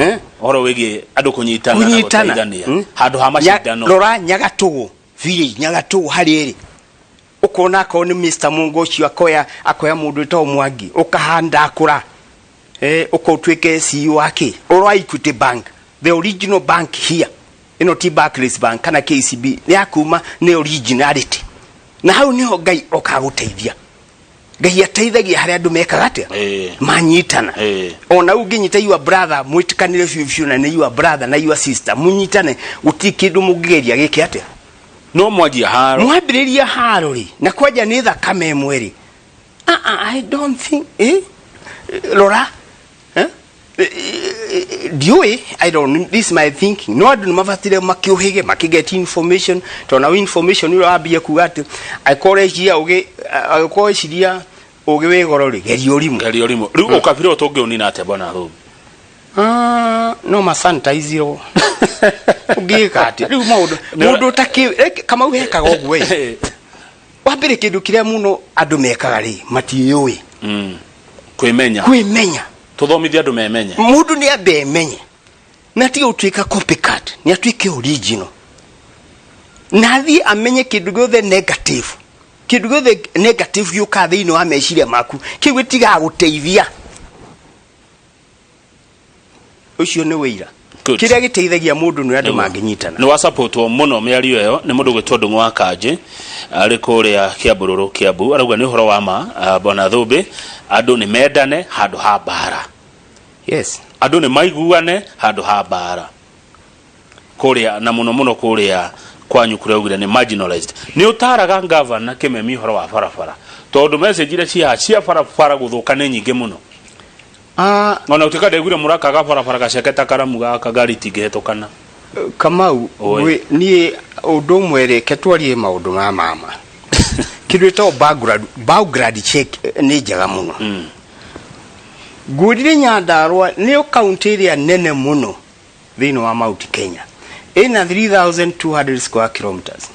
Ũhoro wĩgiĩ andũ kũnyitana na Kũnyitana. gũteithania. Handũ ha macindano. Rora Nyagatũgũ, village Nyagatũgũ harĩa ĩrĩ. Ũkona akorwo nĩ Mister Mungo ũcio akoya mũndũ wĩtagwo Mwangi, ũkahanda akũra. Ũka ũtuĩke CEO wake. Ũrora Equity Bank, the original bank here. Ĩno ti Barclays Bank kana KCB, nĩ ya kuma nĩ originality. Na hau niho Ngai okaga gũteithia. Ngai ateithagia harĩa andũ mekaga atĩa? Manyitana. Ona ũngĩnyita your brother, mwĩtĩkanĩre biũ biũ na nĩ your brother na your sister, mũnyitane, gũtirĩ kĩndũ mũngĩgeria gĩke atĩa? No mwanjia haro. Mwambĩrĩria haro rĩ, na kwanja nĩ thakame ĩmwe rĩ. I don't think, Rora. Ndiũĩ, I don't know, this is my thinking, no andũ nĩ mabatire makĩũhĩge makĩget information, tondũ nao information ũrĩa wambia kuga atĩ angĩkorwo ũreciria ũgĩ, angĩkorwo ũreciria ũgĩ wĩ goro rĩ, geria ũrimũ. Geria ũrimũ. Rĩu ũkabira ũyũ tũngĩũnina atĩa, bwana Thũmbĩ? Ah, no masanitizirwo. Ũngĩka atĩa rĩu maũndũ mũndũ ũtakĩ Kamau hekaga ũguo ĩ? Wa mbere, kĩndũ kĩrĩa mũno andũ mekaga rĩ, matiĩyũĩ. Kwĩmenya. Kwĩmenya. Tũthomithie andũ memenye. Mũndũ nĩ ambe emenye na atige gũtuĩka copycat, nĩ atuĩke original, na athiĩ amenye kĩndũ gĩothe negative, kĩndũ gĩothe negative gĩũkaga thĩinĩ wa meciria maku, kĩu gĩtigaga gũteithia. Ũcio nĩ wĩira. Good. Kĩrĩa gĩteithagia mũndũ nĩ andũ mangĩnyitana. Nĩ wasapotwo mũno mĩario ĩyo nĩ mũndũ gwĩtwo Ndung'u wa Kanjĩ arĩ kũrĩa Kĩambũrũrũ, Kĩambu. Arauga nĩ ũhoro wa ma, bwana Thũmbĩ, andũ nĩ mendane handũ ha mbara. Andũ nĩ maiguane handũ ha mbara kũrĩa, na mũno mũno kũrĩa kwanyu kũrĩa augire nĩ marginalized. Nĩ ũtaraga ngavana Kĩmemi ũhoro wa barabara, tondũ message iria cia barabara gũthũka nĩ nyingĩ mũno. Ah, ona gũtuĩka ndaiguire mũrakaga barabara gaceke ta karamu gaka, ngari itingĩhetũkana. Kamau. Oi. Niĩ ũndũ ũmwe rĩ, ke twarie maũndũ ma mama, kĩndũ ĩtagwo background check nĩ njega mũno. Ngwĩrire Nyandarua nĩyo kaunti ĩrĩa nene mũno thĩinĩ wa Mount Kenya, ĩna 3200 square kilometers.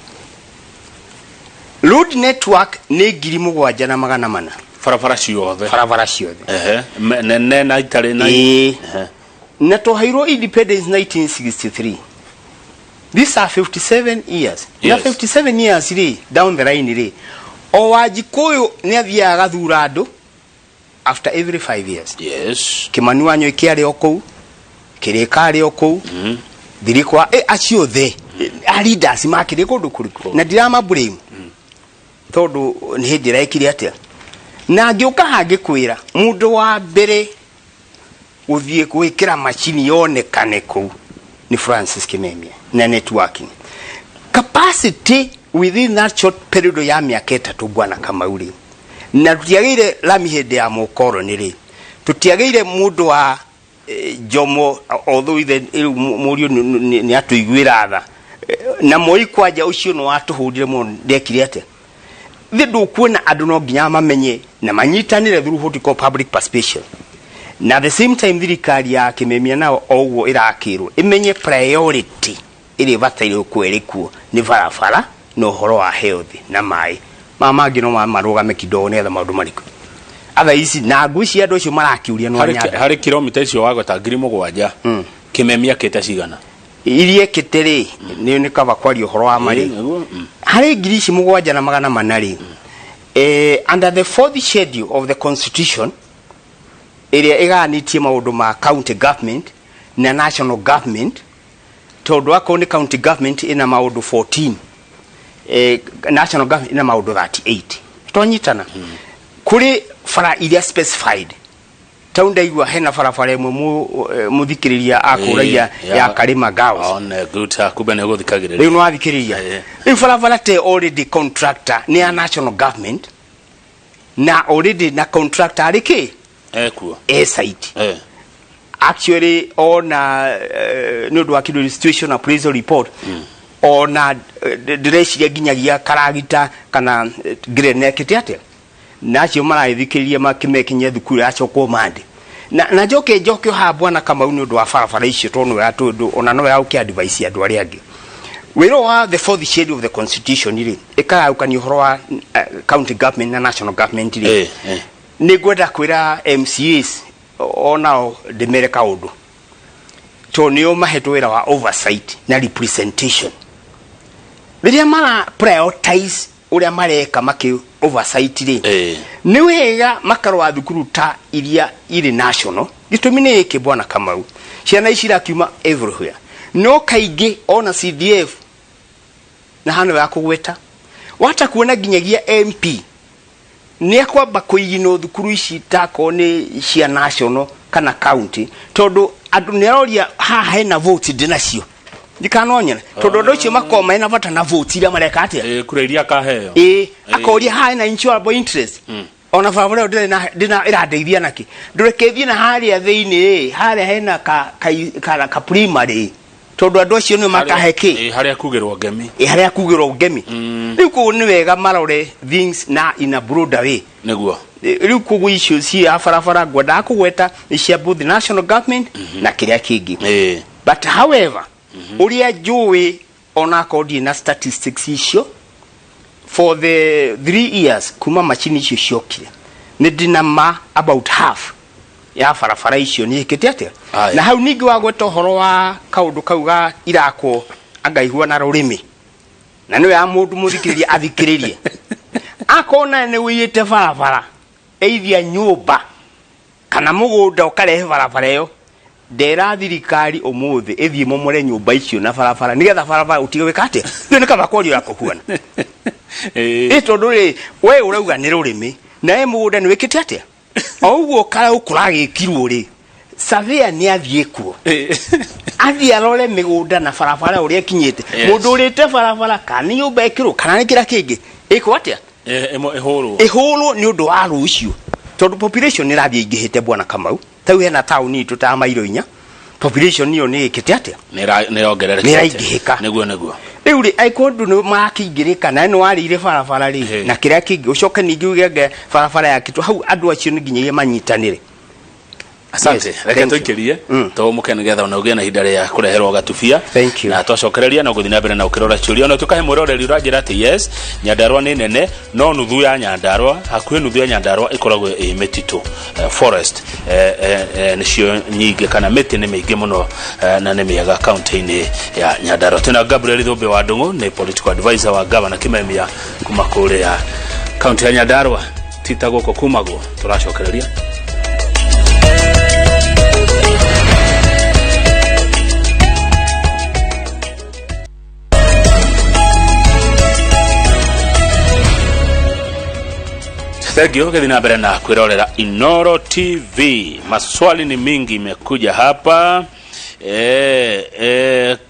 Road network nĩ 7400. Barabara ciothe? Barabara ciothe. Ehe, nene na itarĩ na. Ĩĩ. Na twaheirwo independence 1963, these are 57 years na 57 years rĩ, down the line rĩ, o Wanjikũyũ nĩ athiaga agathura andũ after every 5 years. Kimani Wanyoike arĩ o kũu, Kĩrĩka arĩ o kũu, Thirikwa, acio othe a leaders makĩrĩ kũndũ kũrĩkũ, na ndirama blame tondũ nĩ hĩndĩ ĩrekire atĩa. Na ngĩũka hangĩkwĩra mũndũ wa mbere gũthiĩ gwĩkĩra macini yonekane kũu nĩ Francis Kimemia na networking capacity within that short period ya mĩaka 3, bwana Kamau rĩ. Na tũtiagĩire lami hĩndĩ ya mũkoroni rĩ, tũtiagĩire mũndũ wa Jomo, although ithe rĩu mũriũ nĩ atũiguĩra tha. Na Moi kwanja ũcio nĩ watũhũrire mũno, ndekire atĩa thĩ. Ndũkuona andũ no nginya mamenye na manyitanĩre through what we call public participation, na at the same time thirikari ya Kĩmemia nao o ũguo ĩrakĩrwo ĩmenye priority ĩrĩa ĩbataire gũkorwo ĩrĩ kuo nĩ barabara na ũhoro wa health na maĩ. Maya mangĩ no marũgame kidogo nĩgetha maũndũ marikũ atha ici na ngwĩciria andũ acio marakĩũria no Nyanda. Harĩ kilomita icio wagweta 7000, Kĩmemi akĩte cigana? Iria ĩkĩte rĩ, nĩ kaba kwaria ũhoro wa marĩ. Ĩĩ, nĩguo. Harĩ 7400 rĩ, under the fourth schedule of the constitution ĩrĩa ĩgayanĩtie maũndũ ma county government na national government, tondũ akorwo nĩ county government ĩna maũndũ 14, national government ĩna maũndũ 38, twanyitana kũrĩ bara iria specified. Tau ndaigua hena barabara ĩmwe mũthikĩrĩria akũragia ya Karima Girls. One good, kumbe nĩ ũgũthikagĩrĩria. Rĩu nĩwathikĩrĩria. Rĩu barabara te already contractor nĩ ya national government, na already na contractor arĩ kĩ? Ekuo. E site. Actually ona nĩ ũndũ wa kĩndũ situation appraisal report, ona ndĩreciria nginyagia karagita kana ngirene ekĩte atĩa, na acio maragĩthikĩrĩria makĩmekinyia thukuru yacokwo mande. Na njoke haha, bwana Kamau, nĩ ũndũ wa barabara icio, tondũ nĩwe tondũ ona no ya advice andũ arĩa angĩ. Wĩra wa the fourth schedule of the constitution rĩ, ĩkagayũkania ũhoro wa county government na national government rĩ, nĩ ngwenda kwĩra MCAs onao ndĩmere kaũndũ, tondũ nĩo mahetwo wĩra wa oversight na representation. Rĩrĩa mara prioritize ũrĩa mareka makĩ oversight rĩ, nĩ wega makarora thukuru ta iria irĩ national. Gĩtũmi nĩ gĩkĩ, bwana Kamau, ciana ici irakiuma everywhere, no kaingĩ ona CDF na hano ya kũgweta wata kuona nginyagia MP nĩ akwamba kũiginwo thukuru ici takorwo nĩ cia national kana county, tondũ andũ nĩ aroria haha hena votes ndĩ nacio ndikanonyana, tondũ andũ acio makorwo mena bata na votes iria mareka atĩa. Kura iria akaheo. Ĩĩ, akoria haha hena insurable interest. Ona barabara ĩyo ndĩrĩ na ndĩna ĩrandeithia nakĩ? Ndũreke thiĩ na harĩa thĩinĩ harĩa hena ka ka, ka, ka primary, tondũ andũ acio nĩo makahe kĩ. Harĩa kugĩrwo ngemi. Ĩ, harĩa kugĩrwo ngemi. Rĩu koguo nĩ wega marore things na in a broader way. Rĩu koguo icio cia barabara ngwendaga kũgweta nĩ cia both national government na kĩrĩa kĩngĩ. But however, ũrĩa njũĩ, onakorwo ndirĩ na statistics icio for the 3 years kuma macini icio ciokire, nĩ ndĩ na ma about half ya barabara icio nĩ ĩkĩte atĩa. Na hau ningĩ wagweta ũhoro wa kaũndũ kau ga irakwo angaihua na rũrĩmĩ, na nĩwe ya mũndũ mũthikĩrĩria athikĩrĩrie, akona nĩ wĩiyĩte barabara eithia nyũmba kana mũgũnda ũkarehe barabara ĩyo, ndera thirikari ũmũthĩ ĩthiĩ momore nyũmba icio na barabara, nĩgetha barabara ũtige gwĩka atĩa. Rĩu nĩ kaba kwaria ũrĩa kũhuana. Ĩ tondũ rĩ, we ũrauga nĩ rũrĩmĩ, nawe mũgũnda nĩ wĩkĩte atĩa? O ũguo karaũ kũragĩkirwo rĩ, surveyor nĩ athiĩ kuo, athiĩ arore mĩgũnda na barabara ũrĩa ĩkinyĩte. Mũndũ ũrĩte barabara, kana nĩ nyũmba ĩkĩrwo kana nĩ kĩrĩa kĩngĩ, ĩkwo atĩa? Ĩhũrwo. Ĩhũrwo nĩ ũndũ wa rũciũ, tondũ population nĩ ĩrathiĩ ĩingĩhĩte, bwana Kamau. Tau hena taũni itũ ta mairo 4, population ĩyo nĩ ĩkĩte atĩa? Nĩ ĩrongererekete. Nĩ ĩraingĩhĩka. Nĩguo. Rĩu rĩ, angĩkorwo andũ nĩ marakĩingĩrĩka na nĩ warĩire barabara rĩ, na kĩrĩa kĩngĩ ũcoke ningĩ uge anga barabara yakĩtwo hau, andũ acio nĩ nginyagia manyitanĩre. Asante. Yes, Reke thank you. tũikĩrie tũmũke nĩgetha ona ũgĩe na ihinda rĩa kũreherwo gatubia. Thank you. Na twacokereria no gũthiĩ na mbere na ũkĩrora ciũria, ona tũkahe mwĩroreri ũranjĩra atĩ yes, Nyandarua nĩ nene, no nuthu ya Nyandarua, hakuhĩ nuthu ya Nyandarua ĩkoragwo ĩ mĩtitũ, forest nĩcio nyingĩ, kana mĩtĩ nĩ mĩingĩ mũno, na nĩ mĩega kaunti-inĩ ya Nyandarua. Twĩna Gabriel Thũmbĩ wa Ndũng'ũ, nĩ political advisor wa Gavana Kimemia kuma kũrĩa kaunti ya Nyandarua. Tita gũkũ kumagwo tũracokereria. Thank you gĩthiĩ na mbere na kwĩrorera Inoro TV. Maswali ni mingi imekuja hapa.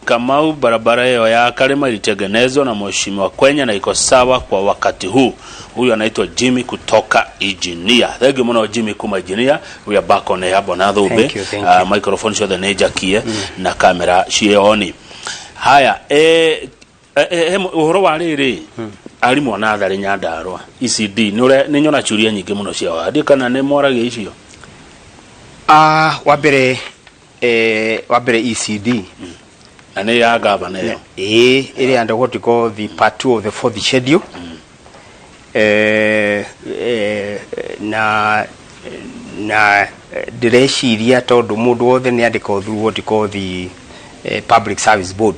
Kamau, barabara hiyo ya Karima ilitengenezwa na Mheshimiwa Kwenya na iko sawa kwa wakati huu. Huyu anaitwa Jimmy kutoka Engineer. Thank you muno Jimmy kuma Engineer. We are back on air, bwana Thumbi. Thank you, thank you. Microphone ciothe nĩ njakie na kamera ciĩ on. Haya, ũhoro wa rĩrĩ, arimũ a natharĩ Nyandarua, ECD, nĩ nyona ciũria nyingĩ mũno cia wandi, kana nĩ mwaragia icio? Ah, wa mbere ECD Na nĩ ya gavana ĩyo. Ĩĩ, ĩrĩa under what we call the part 2 of the fourth schedule, na ndĩreciria tondũ mũndũ wothe nĩ andĩkwo through what we call the public service board,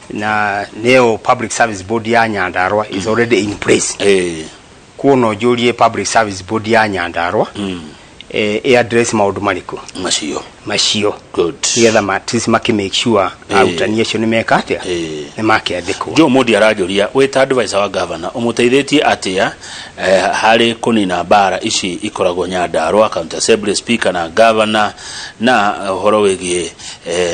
na nĩyo public service board ya Nyandarua is already in place. Kuo no njũrie public service board ya Nyandarua ĩ address maũndũ marĩkũ? Macio. Macio. Good. Nĩgetha at least maki make sure arutani acio nĩ meka atĩa, nĩ makĩandĩkwo. Joe Mondi aranjũria, wĩ ta advisor wa governor, ũmũteithĩtie atĩa harĩ kũnina mbara ici ikoragwo Nyandarua, county assembly speaker na governor, na ũhoro wĩgiĩ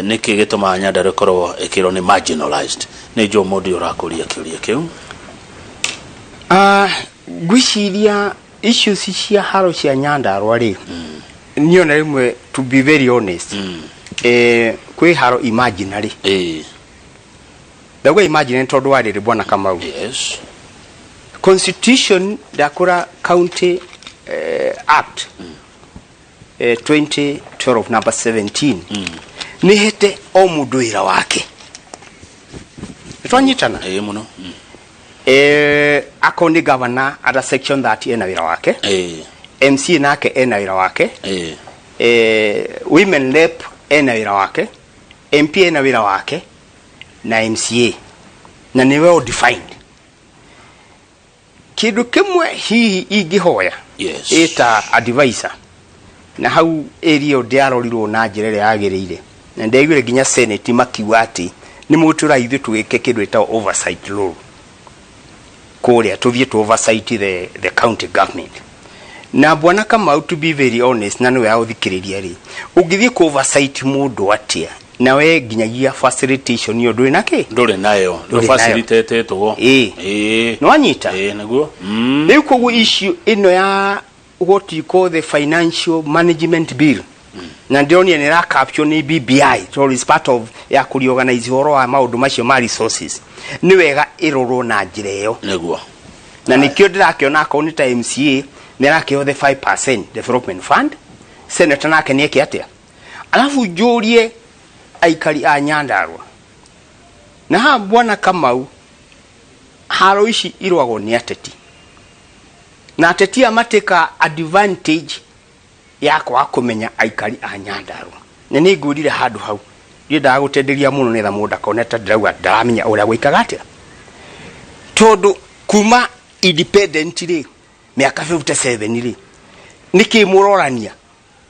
nĩkĩ gĩtũmaga Nyandarua ĩkorwo ĩkĩrwo nĩ marginalized? Nĩ Joe Mondi ũrakũria kĩũria kĩu. Ah, ngwĩciria issues cia haro cia Nyandarua rĩ, niĩ ona rĩmwe, to be very honest, kwĩ haro imaginary. Ndauga imaginary tondũ wa rĩrĩ, bwana Kamau, constitution ndakũra county act 2012 number 17 nĩ hete o mũndũ wĩra wake. Nĩtwanyitana? Ĩĩ mũno. Akorwo nĩ governor under section 30 ena wĩra wake, MCA nake ena wĩra wake, women rep ena wĩra wake, MP ena wĩra wake na MCA, na nĩ well defined. Kĩndũ kĩmwe hihi ingĩhoya ĩta advisor, na hau area ĩyo ndĩarorirwo na njĩra ĩrĩa yagĩrĩire, na ndaiguire nginya senate makiuga atĩ nĩ mũtũra ithuĩ tũgĩke kĩndũ gĩtagwo oversight role kũrĩa, tũthiĩ tu oversight the county government. Na bwana Kamau, to be very honest, na nĩwe agũthikĩrĩria rĩ, ũngĩthiĩ ku oversight mũndũ atĩa Na we nginyagia facilitation ĩyo ndũrĩ na kĩ? Ndũrĩ nayo. Ndũrĩ nayo. Ndũbacilitatĩtwo. Ĩĩ. Nĩwanyita? Ĩĩ, nĩguo. Rĩu koguo issue ĩno ya what you call the financial management bill, na ndĩronire nĩ ĩra capture nĩ BBI tondũ is part of ya kũriorganize ũhoro wa maũndũ macio ma resources, nĩ wega ĩrorwo na njĩra ĩyo. Na nĩkĩo ndĩrakĩona akorwo nĩ ta MCA nĩ arakĩheo the 5% development fund, senator nake nĩ eke atĩa. Alafu njũrie aikari a Nyandarua na haha, bwana Kamau, haro ici irwagwo nĩ ateti, na ateti aya matĩka advantage ya kwaga kũmenya aikari a Nyandarua. Na nĩ ngwĩrire handũ hau ndiendaga gũtenderia mũno nĩgetha mũndũ ndakone ta ndĩrauga ndaramenya ũrĩa gwĩkaga atĩa, tondũ kuma independent rĩ, mĩaka 57 rĩ, nĩkĩ mũrorania?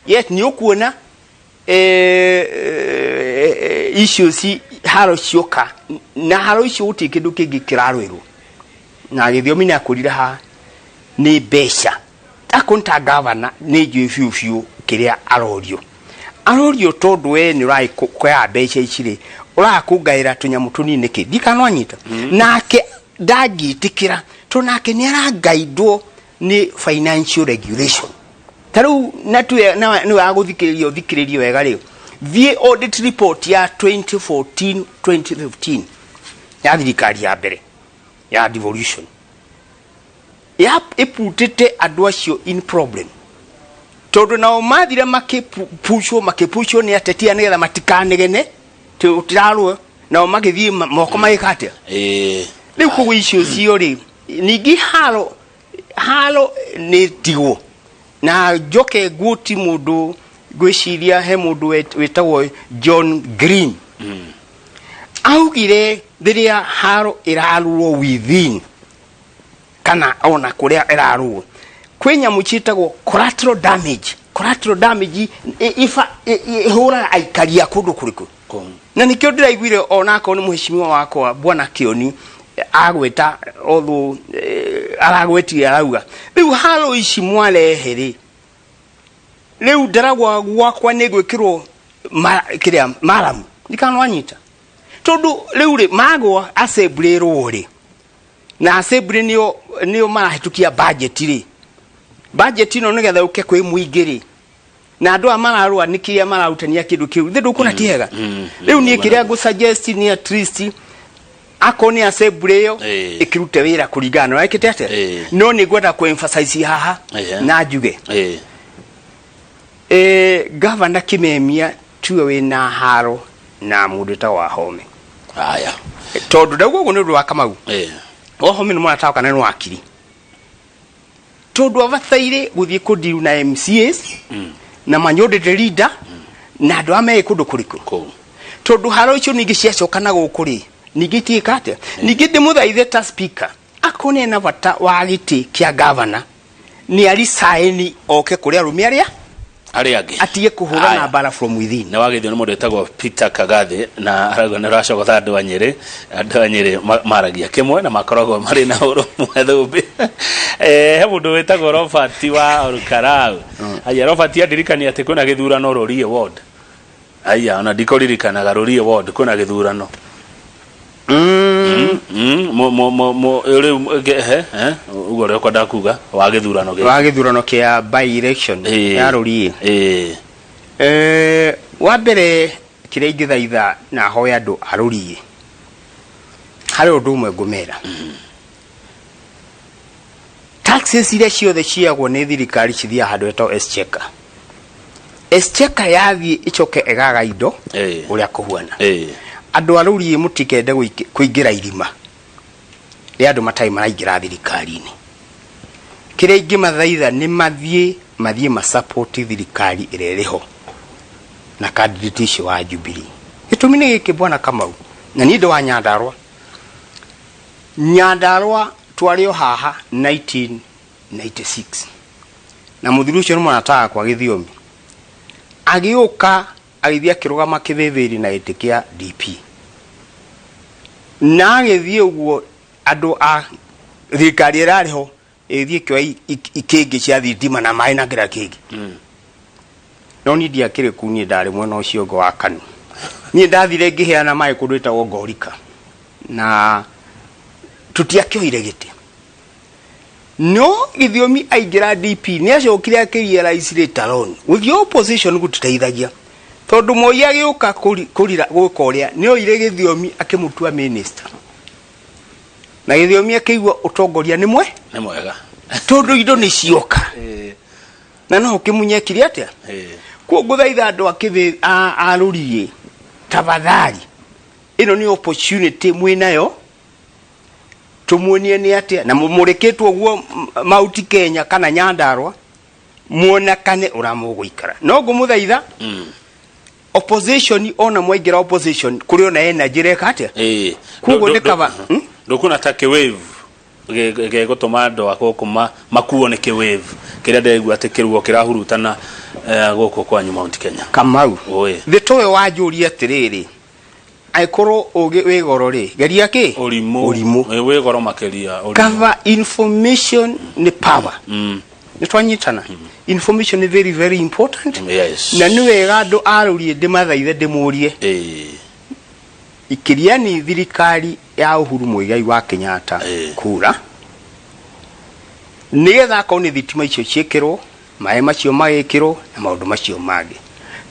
Yes, nĩ ũkuona issues haro cioka, na haro icio gũtirĩ kĩndũ kĩngĩ kĩrarũĩrwo na gĩthiomi nĩ akwĩrire haha nĩ mbeca. Akorwo nĩ ta gavana, nĩ njũĩ biũ biũ kĩrĩa arorio. Arorio tondũ we nĩ ũragĩkoya mbeca ici rĩ, ũrakũngaĩra tũnyamũ tũnini nĩkĩ? Ndikana wanyita nake ndangĩtĩkĩra, tondũ nake nĩ arangaidwo nĩ financial regulation. Ta rĩu na tuwe nĩ wega gũthikĩrĩria, ũthikĩrĩrie wega. Rĩu thiĩ audit report ya 2014 2015 ya thirikari ya mbere ya devolution, ya ĩputĩte andũ acio in problem, tondũ nao mathire makĩpushwo makĩpushwo nĩ ateti aya nĩgetha matikanegene tũtirarũa nao, magĩthiĩ moko magĩka atĩa. Rĩu koguo icio cio rĩ, ningĩ haro haro nĩ tigwo na njoke nguoti mũndũ ngwĩciria he mũndũ wĩtagwo John Green augire rĩrĩa haro ĩrarũo within kana ona kũrĩa ĩrarũo kwĩ nyamũ ciĩtagwo collateral damage. Collateral damage ĩhũraga aikari a kũndũ kũrĩkũ? Kũu. Na nikĩo ndĩraiguire onakorwo nĩ mũheshimiwa wakwa bwana Kĩoni agweta although aragwetire, arauga rĩu haro ici mwarehe rĩ, rĩu ndaragwa gwakwa nĩ gwĩkĩrwo kĩrĩa maramu ndikana wanyita, tondũ rĩu rĩ magwa assembly ĩrwo rĩ, na assembly nĩo marahĩtũkia budget rĩ, budget ĩno nĩgetha yũke kwĩ mũingĩ rĩ, na andũ aya mararũa nĩ kĩrĩa mararutania kĩndũ kĩu thĩ ndũkuona ti hega. Rĩu niĩ kĩrĩa ngũ suggest nĩ at least akorwo nĩ assembly ĩyo ĩkĩrute wĩra kũringana na ũrĩa ĩkĩte atĩa. No nĩ ngwenda kũ emphasize haha na njuge gavana Kimemia tiwe wĩna haro na mũndũ wĩtagwo Wahome. Haya. Tondũ ndauga ũguo nĩ ũndũ wa Kamau. Wahome nĩ mwana kana nĩ wakiri, tondũ abataire gũthiĩ kũndiru na MCAs na manyũndĩte leader na andũ a meĩ kũndũ kũrĩkũ. Kũu. Tondũ haro icio ningĩ ciacoka na gũkũ rĩ, ningĩ itiĩka atĩa. Ningĩ ndĩmũthaithe ta speaker, akorwo nĩ ena bata wa gĩtĩ kĩa gavana, nĩ arisaini oke kũrĩ arũme arĩa arĩa angĩ, atige kũhũrana mbara from within. Nĩ wagĩthio nĩ mũndũ wĩtagwo Peter Kagathi na arauga nĩ ũracogotha andũ a Nyĩrĩ. Andũ a Nyĩrĩ maragia kĩmwe na makoragwo marĩ na ũrũmwe thũmbĩ. He mũndũ wĩtagwo Robert wa Olkalau. Aya, Robert andirikania atĩ kwĩna gĩthurano Rũriĩ ward. Aya, ona ndikũririkanaga Rũriĩ ward kwĩna gĩthurano. Rĩu he ũguo ũrĩa ũkwenda kuga wa gĩthurano gĩkĩ. Wa gĩthurano kĩa by election ya Rũriĩ? Ĩĩ. Wa mbere kĩrĩa ingĩthaitha na hoe andũ a Rũriĩ, harĩ ũndũ ũmwe ngũmera: taxes iria ciothe ciagwo nĩ thirikari cithiaga handũ hetagwo exchequer. Exchequer yathiĩ ĩcoke ĩgaga indo ũrĩa kũhuana. Andũ a Rũriĩ, mũtikende kũingĩra irima rĩa andũ matarĩ maraingĩra thirikari-inĩ. Kĩrĩa ingĩmathaitha nĩ mathiĩ masupport thirikari ĩrĩa ĩrĩ ho na candidate ũcio wa Jubilee. Gĩtũmi nĩ gĩkĩ, bwana Kamau, na niĩ ndĩ wa Nyandarua. Nyandarua twarĩ o haha 1996 na mũthuri ũcio nĩ mwana kwa gĩthiomi agĩũka agĩthiĩ akĩrũgama kĩthĩthĩri na gĩtĩ kĩa DP, na agĩthiĩ ũguo andũ a thirikari ĩrarĩ ho ĩgĩthiĩ ĩkĩoya ikĩngĩ cia thitima na maĩ na kĩrĩa kĩngĩ. No niĩ ndiakĩrĩ kuu, niĩ ndarĩ mwena ũcio ũngĩ wa KANU. Niĩ ndathire ngĩheana maĩ kũndũ ĩtagwo Ngorika na tũtiakĩoire gĩtĩ, no Gĩthiomi aingĩra DP nĩ acokire akĩrealize later on gũthiĩ opposition gũtiteithagia, tondũ Moi agĩũka kũrira gwĩka ũrĩa nĩ oire Gĩthiomi akĩmũtua minister, na Gĩthiomi akĩigua ũtongoria nĩ mwe Nĩ mwega. Tondũ indo nĩ cioka na no ũkĩmunyekire atĩa. Kuo ngũthaitha andũ a rũriĩ, tafadhali, ĩno nĩ opportunity mwĩnayo, tũmuonie nĩ atĩa na mũrĩkĩtwo ũguo Mount Kenya kana Nyandarua muonakane ũrĩa mũgũikara. No ngũmũthaitha, opposition, ona mwaingĩra opposition kũrĩ ona energy reka atĩa. Koguo nĩ kaba, Ndũkuona ta kĩwave gĩgũtũma andũ a gũkũ makuo nĩ kĩwave kĩrĩa ndĩraigua atĩ kĩruo kĩrahurutana gũkũ kwanyu Mount Kenya? Kamau, Ũĩ. Thĩ toyo wanjũria atĩrĩrĩ, angĩkorwo ũgĩ wĩ goro rĩ, geria kĩ? Ũrimũ. Ũrimũ. Wĩ goro makĩria ũrimũ. Kava information nĩ power. Nĩ twanyitana, information is very very important. Na nĩ wega andũ a rũriĩ ndĩmathaithe, ndĩmũrie, ikĩriani thirikari ya Uhuru Muigai wa Kenyatta kura, nĩgetha akorwo nĩ thitima icio ciĩkĩrwo, maĩ macio magĩkĩrwo na maũndũ macio mangĩ.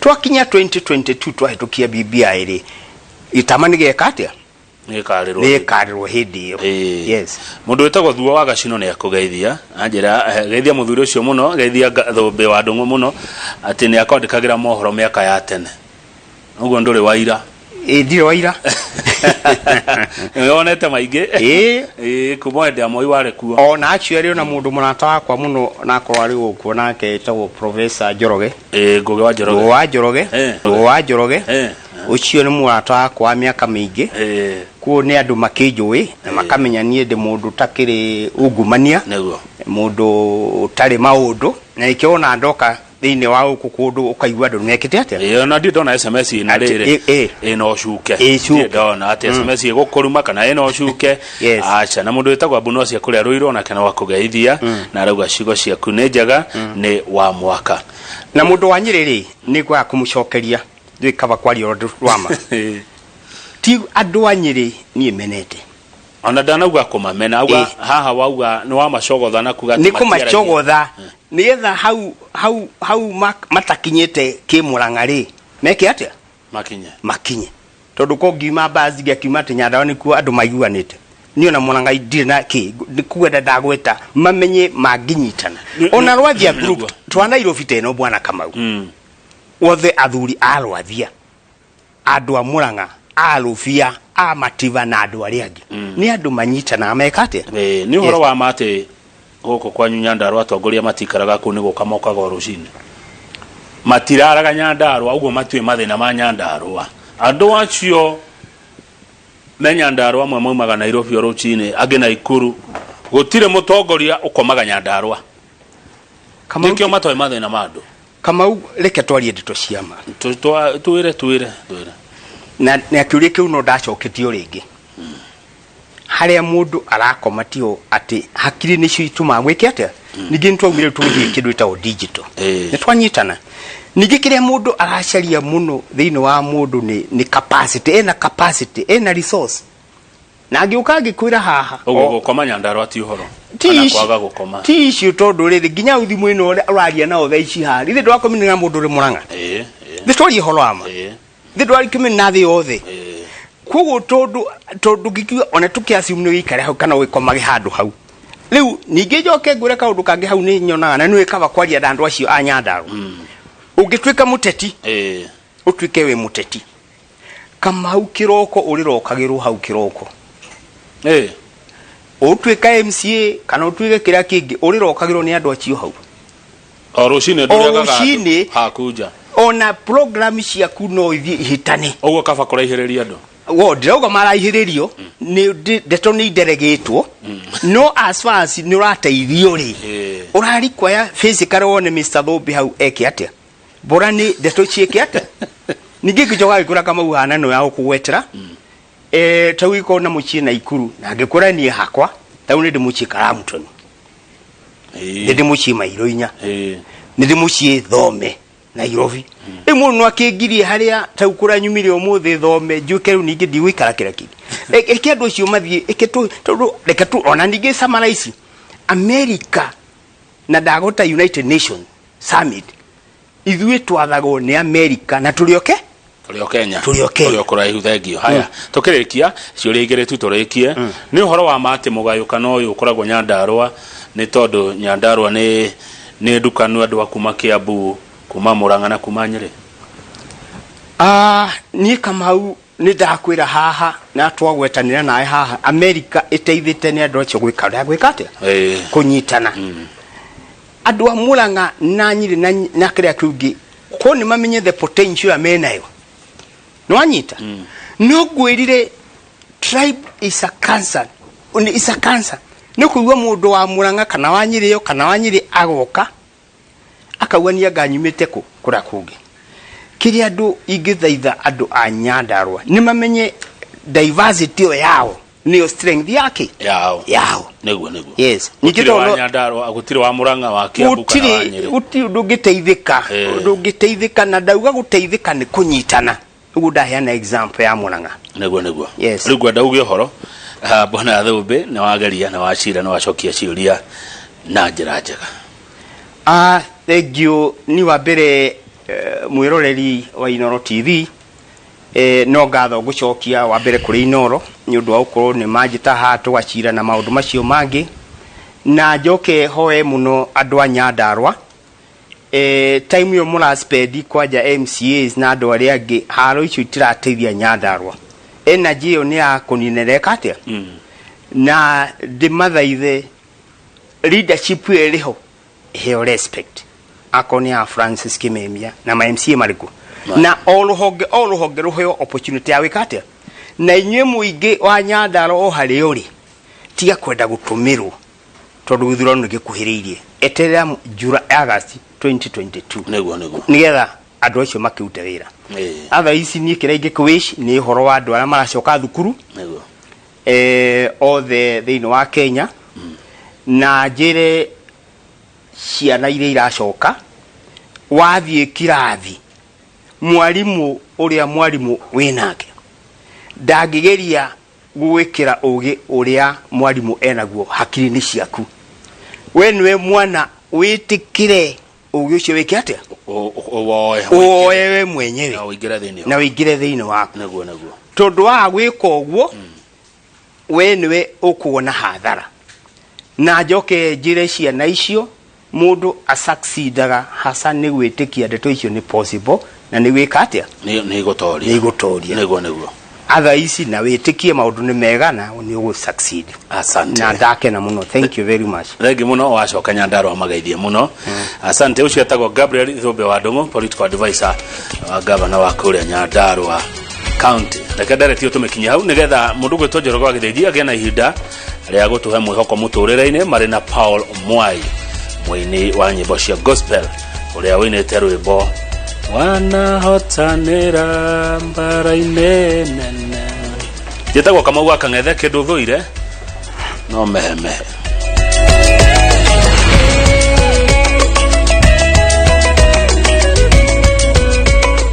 Twakinya 2022 twahĩtũkia BBI rĩ, gĩtama nĩ gĩeka atĩa? Nĩgĩkarĩrwo. Nĩ gĩkarĩrwo hĩndĩ ĩyo. Yes. Mũndũ wĩtagwo Thuo wa Gacino nĩ akũgeithia, anjĩra geithia mũthuri ũcio mũno, geithia Thũmbĩ wa Ndũng'ũ mũno, atĩ nĩ akwandĩkagĩra mohoro mĩaka ya tene. Ũguo ndũrĩ waira. Ĩ, ndirĩ waira. Nĩ wonete maingĩ. Ĩ. Ĩ, kuma hĩndĩ ya Moi warĩ kuo. Ona actually ona mũndũ mũrata wakwa mũno na akorwo arĩ gũkũ nake etagwo Professor Njoroge. Ĩ, Ngũgĩ wa Njoroge. Ngũgĩ wa Njoroge. Ngũgĩ wa Njoroge. Ũcio nĩ mũrata wakwa wa mĩaka mĩingĩ. Kuo nĩ andũ makĩnjũĩ na makamenya niĩ ndĩ mũndũ ũtakĩrĩ ungumania, mũndũ ũtarĩ maũndũ, na nĩkĩo wona ndoka thĩinĩ wa gũkũ kũndũ ũkaigua andũ nĩmekĩte atĩa. Ĩ, ona ndirĩ ndona SMS ĩna Atĩ, rĩrĩ ĩ. ĩna ũcuke. Ĩ, cuke. Ndirĩ ndona atĩ SMS ĩgũkũruma kana ĩna ũcuke. Aca. Na mũndũ wĩtagwo Abunocia kũrĩa Rũirũ onake no akũgeithia na arauga ciugo ciaku nĩ njega, nĩ wa mwaka. Na mũndũ wa Nyĩrĩ rĩ, nĩ ngwaga kũmũcokeria, ndũĩ kaba kwaria ũndũ wa ma. Ti andũ a Nyĩrĩ niĩ menete. Ona ndanauga kũmamena, auga haha wauga nĩ wamacogotha na kuga atĩ Nĩ matiaragia. Kũmacogotha nĩgetha hau hau hau matakinyĩte kĩmũrang'a rĩ, meke atĩa? Makinye. Makinye, tondũ ko ngiuma mbasi ngĩakiuma atĩ Nyandarua nĩkuo andũ maiguanĩte, niĩ ona Mũrang'a ndirĩ na kĩ nĩ kwenda ndagweta mamenye mangĩnyitana. Ona Rwathia group twa Nairobi ta ĩno, bwana Kamau, othe athuri a Rwathia, andũ a Mũrang'a, a Rũbia, a Mativa na andũ arĩa angĩ, nĩ andũ manyitanaga meka atĩa? Ĩ, nĩ ũhoro wa ma atĩ gũkũ kwanyu Nyandarua atongoria matikaraga kũu, nĩ gũka mokaga o rũcinĩ, matiraraga Nyandarua ũguo matuĩ mathĩna ma Nyandarua. Andũ acio me Nyandarua amwe maumaga Nairobi o rũcinĩ, angĩ Naikuru. Gũtirĩ mũtongoria ũkomaga Nyandarua. Kamau, Nĩkĩo matoĩ mathĩna ma andũ. Kamau, reke twarie ndeto cia ma. Twĩre, twĩre, twĩre. Na kĩũria kĩu no ndacoketio rĩngĩ, harĩa mũndũ arakoma tio atĩ hakiri nĩcio itũmaga gwĩke atĩa. Ningĩ nĩ twaumire tũgĩthiĩ kĩndũ gĩtagwo digital. Nĩ twanyitana. Ningĩ kĩrĩa mũndũ aracaria mũno thĩinĩ wa mũndũ nĩ capacity, ena capacity, ena resource, na ngĩũka ngĩkwĩra haha Ũguo gũkoma Nyandarua ti ũhoro ti kana ici kwaga gũkoma. Ti icio, tondũ rĩrĩ nginya hau thimũ ĩno ũrĩa ũraria nao thaa ici haha, rĩrĩ ndwakomire na mũndũ ũrĩ Mũrang'a. Ĩ. Thĩ twarie ũhoro wa ma. Thĩ ndwakomire na thĩ yothe. Koguo tondũ ngĩkiuga ona tũkĩ assume nĩ ũikare hau kana ũgĩkomage handũ hau. Rĩu ningĩ njoke ngwĩre kaũndũ kangĩ hau nĩ nyonaga na nĩ kaba kwaria na andũ acio a Nyandarua. Ũngĩtuĩka mũteti, ũtuĩke wĩ mũteti, Kamau, kĩroko ũrĩrokagĩrwo hau kĩroko. Ũtuĩka MCA kana ũtuĩke kĩrĩa kĩngĩ, ũrĩrokagĩrwo nĩ andũ acio hau. O rũcinĩ. O Ndũrĩagaga andũ rũcinĩ. Haku nja. Ona program ciaku no ithiĩ ihĩtane. Ũguo kaba kũraihĩrĩria andũ. Wo ndirauga maraihĩrĩrio, nĩ ndeto nĩ ideregĩtwo, no as far as nĩ ũrateithio rĩ, ũrarikwaya physically wone Mr. Thũmbĩ hau eke atĩa, bora nĩ ndeto ciĩke atĩa. Ningĩ ngĩcoka gĩkũra Kamau hana no ya gũkũgwetera, tau gĩkorwo na mũciĩ Naikuru, na ngĩkũra niĩ hakwa tau nĩ ndĩ mũciĩ Karamutoni, nĩ ndĩ mũciĩ Mairũ inya, nĩ ndĩ mũciĩ Thome. Nairobi. Rĩu mũndũ no akĩngirie harĩa tau kũrĩa nyumire ũmũthĩ thome njuĩke rĩu ningĩ ndigũikara kĩrĩa kĩngĩ. Reke andũ acio mathiĩ, reke tũ, tondũ reke tu, ona ningĩ summarize America na ndagota United Nations Summit, ithuĩ twathagwo nĩ America na tũrĩ oke Tũrĩ o Kenya. Tũrĩ o Kenya. Tũrĩ o kũraihu thengio. Haya, tũkĩrĩkia ciũria igĩrĩ tu tũrĩkie. Nĩ ũhoro wa ma atĩ mũgayũkano ũyũ ũkoragwo Nyandarũa nĩ tondũ Nyandarũa nĩ nĩ ndukanu andũ a kuma Kiambu, kuma Murang'a na kuma Nyĩrĩ? Ah, niĩ Kamau nĩ ndakwĩra haha na twagwetanĩra nawe haha America ĩteithĩte nĩ andũ acio gwĩka ũrĩa gwĩka atĩa kũnyitana andũ a Murang'a na Nyĩrĩ na, na kĩrĩa kĩngĩ ko nĩ mamenye the potential ĩrĩa menayo nĩwanyita no ngwĩrire tribe is a cancer is a cancer nĩ kũigua mũndũ wa Murang'a kana wa Nyĩrĩ ĩyo kana wa Nyĩrĩ agoka akauga niĩ anga nyumĩte kũ kũrĩa kũngĩ kĩrĩa andũ ingĩthaitha andũ a Nyandarũa nĩ mamenye diversity ĩyo yao nĩyo strength yake Yao. Yao. Nĩguo nĩguo. Yes. Gũtirĩ Ningĩ wa tondũ- Nyandarũa, gũtirĩ wa Murang'a, wa Kiambu kana wa gũtirĩ Nyĩrĩ. gũtirĩ ũndũ ũngĩteithĩka ũndũ ũngĩteithĩka na ndauga gũteithĩka nĩ kũnyitana ũguo ndaheana example ya Murang'a. Nĩguo nĩguo. Yes. Rĩu ngwenda uge ũhoro ah, Bwana Thũmbĩ nĩ wageria nĩ wacira nĩ wacokia ciũria na njĩra njega. Ah, thank you. Ni wa mbere mwĩroreri wa Inooro TV no ngatho ngũcokia wa mbere kũrĩ Inooro nĩ ũndũ wa gũkorwo nĩ manjĩta haha tũgacira na maũndũ macio mangĩ na njoke hoe mũno andũ a Nyandarũa time ĩyo mũraspendi kwanja MCAs na andũ arĩa angĩ haro icio itirateithia Nyandarũa energy ĩyo nĩ ya kũnina ĩreka atĩa na ndĩmathaithe leadership ĩyo ĩrĩ ho ĩheo respect akorwo nĩ ya Francis Kimemia na ma MCA marĩkũ na o rũhonge o rũhonge rũheo opportunity ya gwĩka atĩa na inyuĩ mũingĩ wa Nyandarũa o harĩa ũrĩ tiga kwenda gũtũmĩrwo tondũ gĩthurano nĩ gĩkuhĩrĩirie eterera July August 2022 Nĩguo nĩguo. nĩgetha andũ acio makĩrute wĩra. Otherwise niĩ kĩrĩa ingĩkũ-wish nĩ ũhoro wa andũ arĩa maracoka thukuru Nĩguo. Othe thĩinĩ wa Kenya na njĩre ciana iria iracoka wathiĩ kirathi mwarimũ ũrĩa mwarimũ wĩnake ndangĩgeria gũgwĩkĩra ũgĩ ũrĩa mwarimũ enaguo hakiri-inĩ ciaku we nĩwe mwana wĩtĩkĩre ũgĩ ũcio wĩke atĩa Ũwoe. Ũwoe we mwenyewe Na ũingĩre thĩinĩ. Na ũingĩre thĩinĩ waku. Nĩguo nĩguo. Tondũ waga gwĩka ũguo we nĩwe ũkuona hathara na njoke njĩre ciana icio mũndũ asucceedaga hasa nĩ gwĩtĩkia ndeto icio nĩ possible na nĩ gwĩka atĩa Nĩ nĩ igũtoria. Nĩ igũtoria. Nĩguo nĩguo. Other ici na wĩtĩkie maũndũ nĩ mega na nĩ ũgũ succeed. Asante. Na ndakena mũno, thank you very much. Thengi muno wacoka Nyandarua mageithie muno. Asante. Ũcio etagwo Gabriel Thũmbĩ wa Ndũng'ũ, political advisor wa gavana wa kũrĩa Nyandarua County. Reke ndereti tũmĩkinye hau nĩgetha mũndũ gwĩtwo Njoroge wa Gĩthĩnji agĩe na ihinda rĩa gũtũhe mwĩhoko mũtũrĩre-inĩ marĩ na Paul Mwai, mũini wa nyĩmbo cia gospel ũrĩa ũinĩte rwĩmbo wanahotanĩra mbara-inĩ nene. Njĩtagwo Kamau wa Kang'ethe, kĩndũ thũire no mehemehe.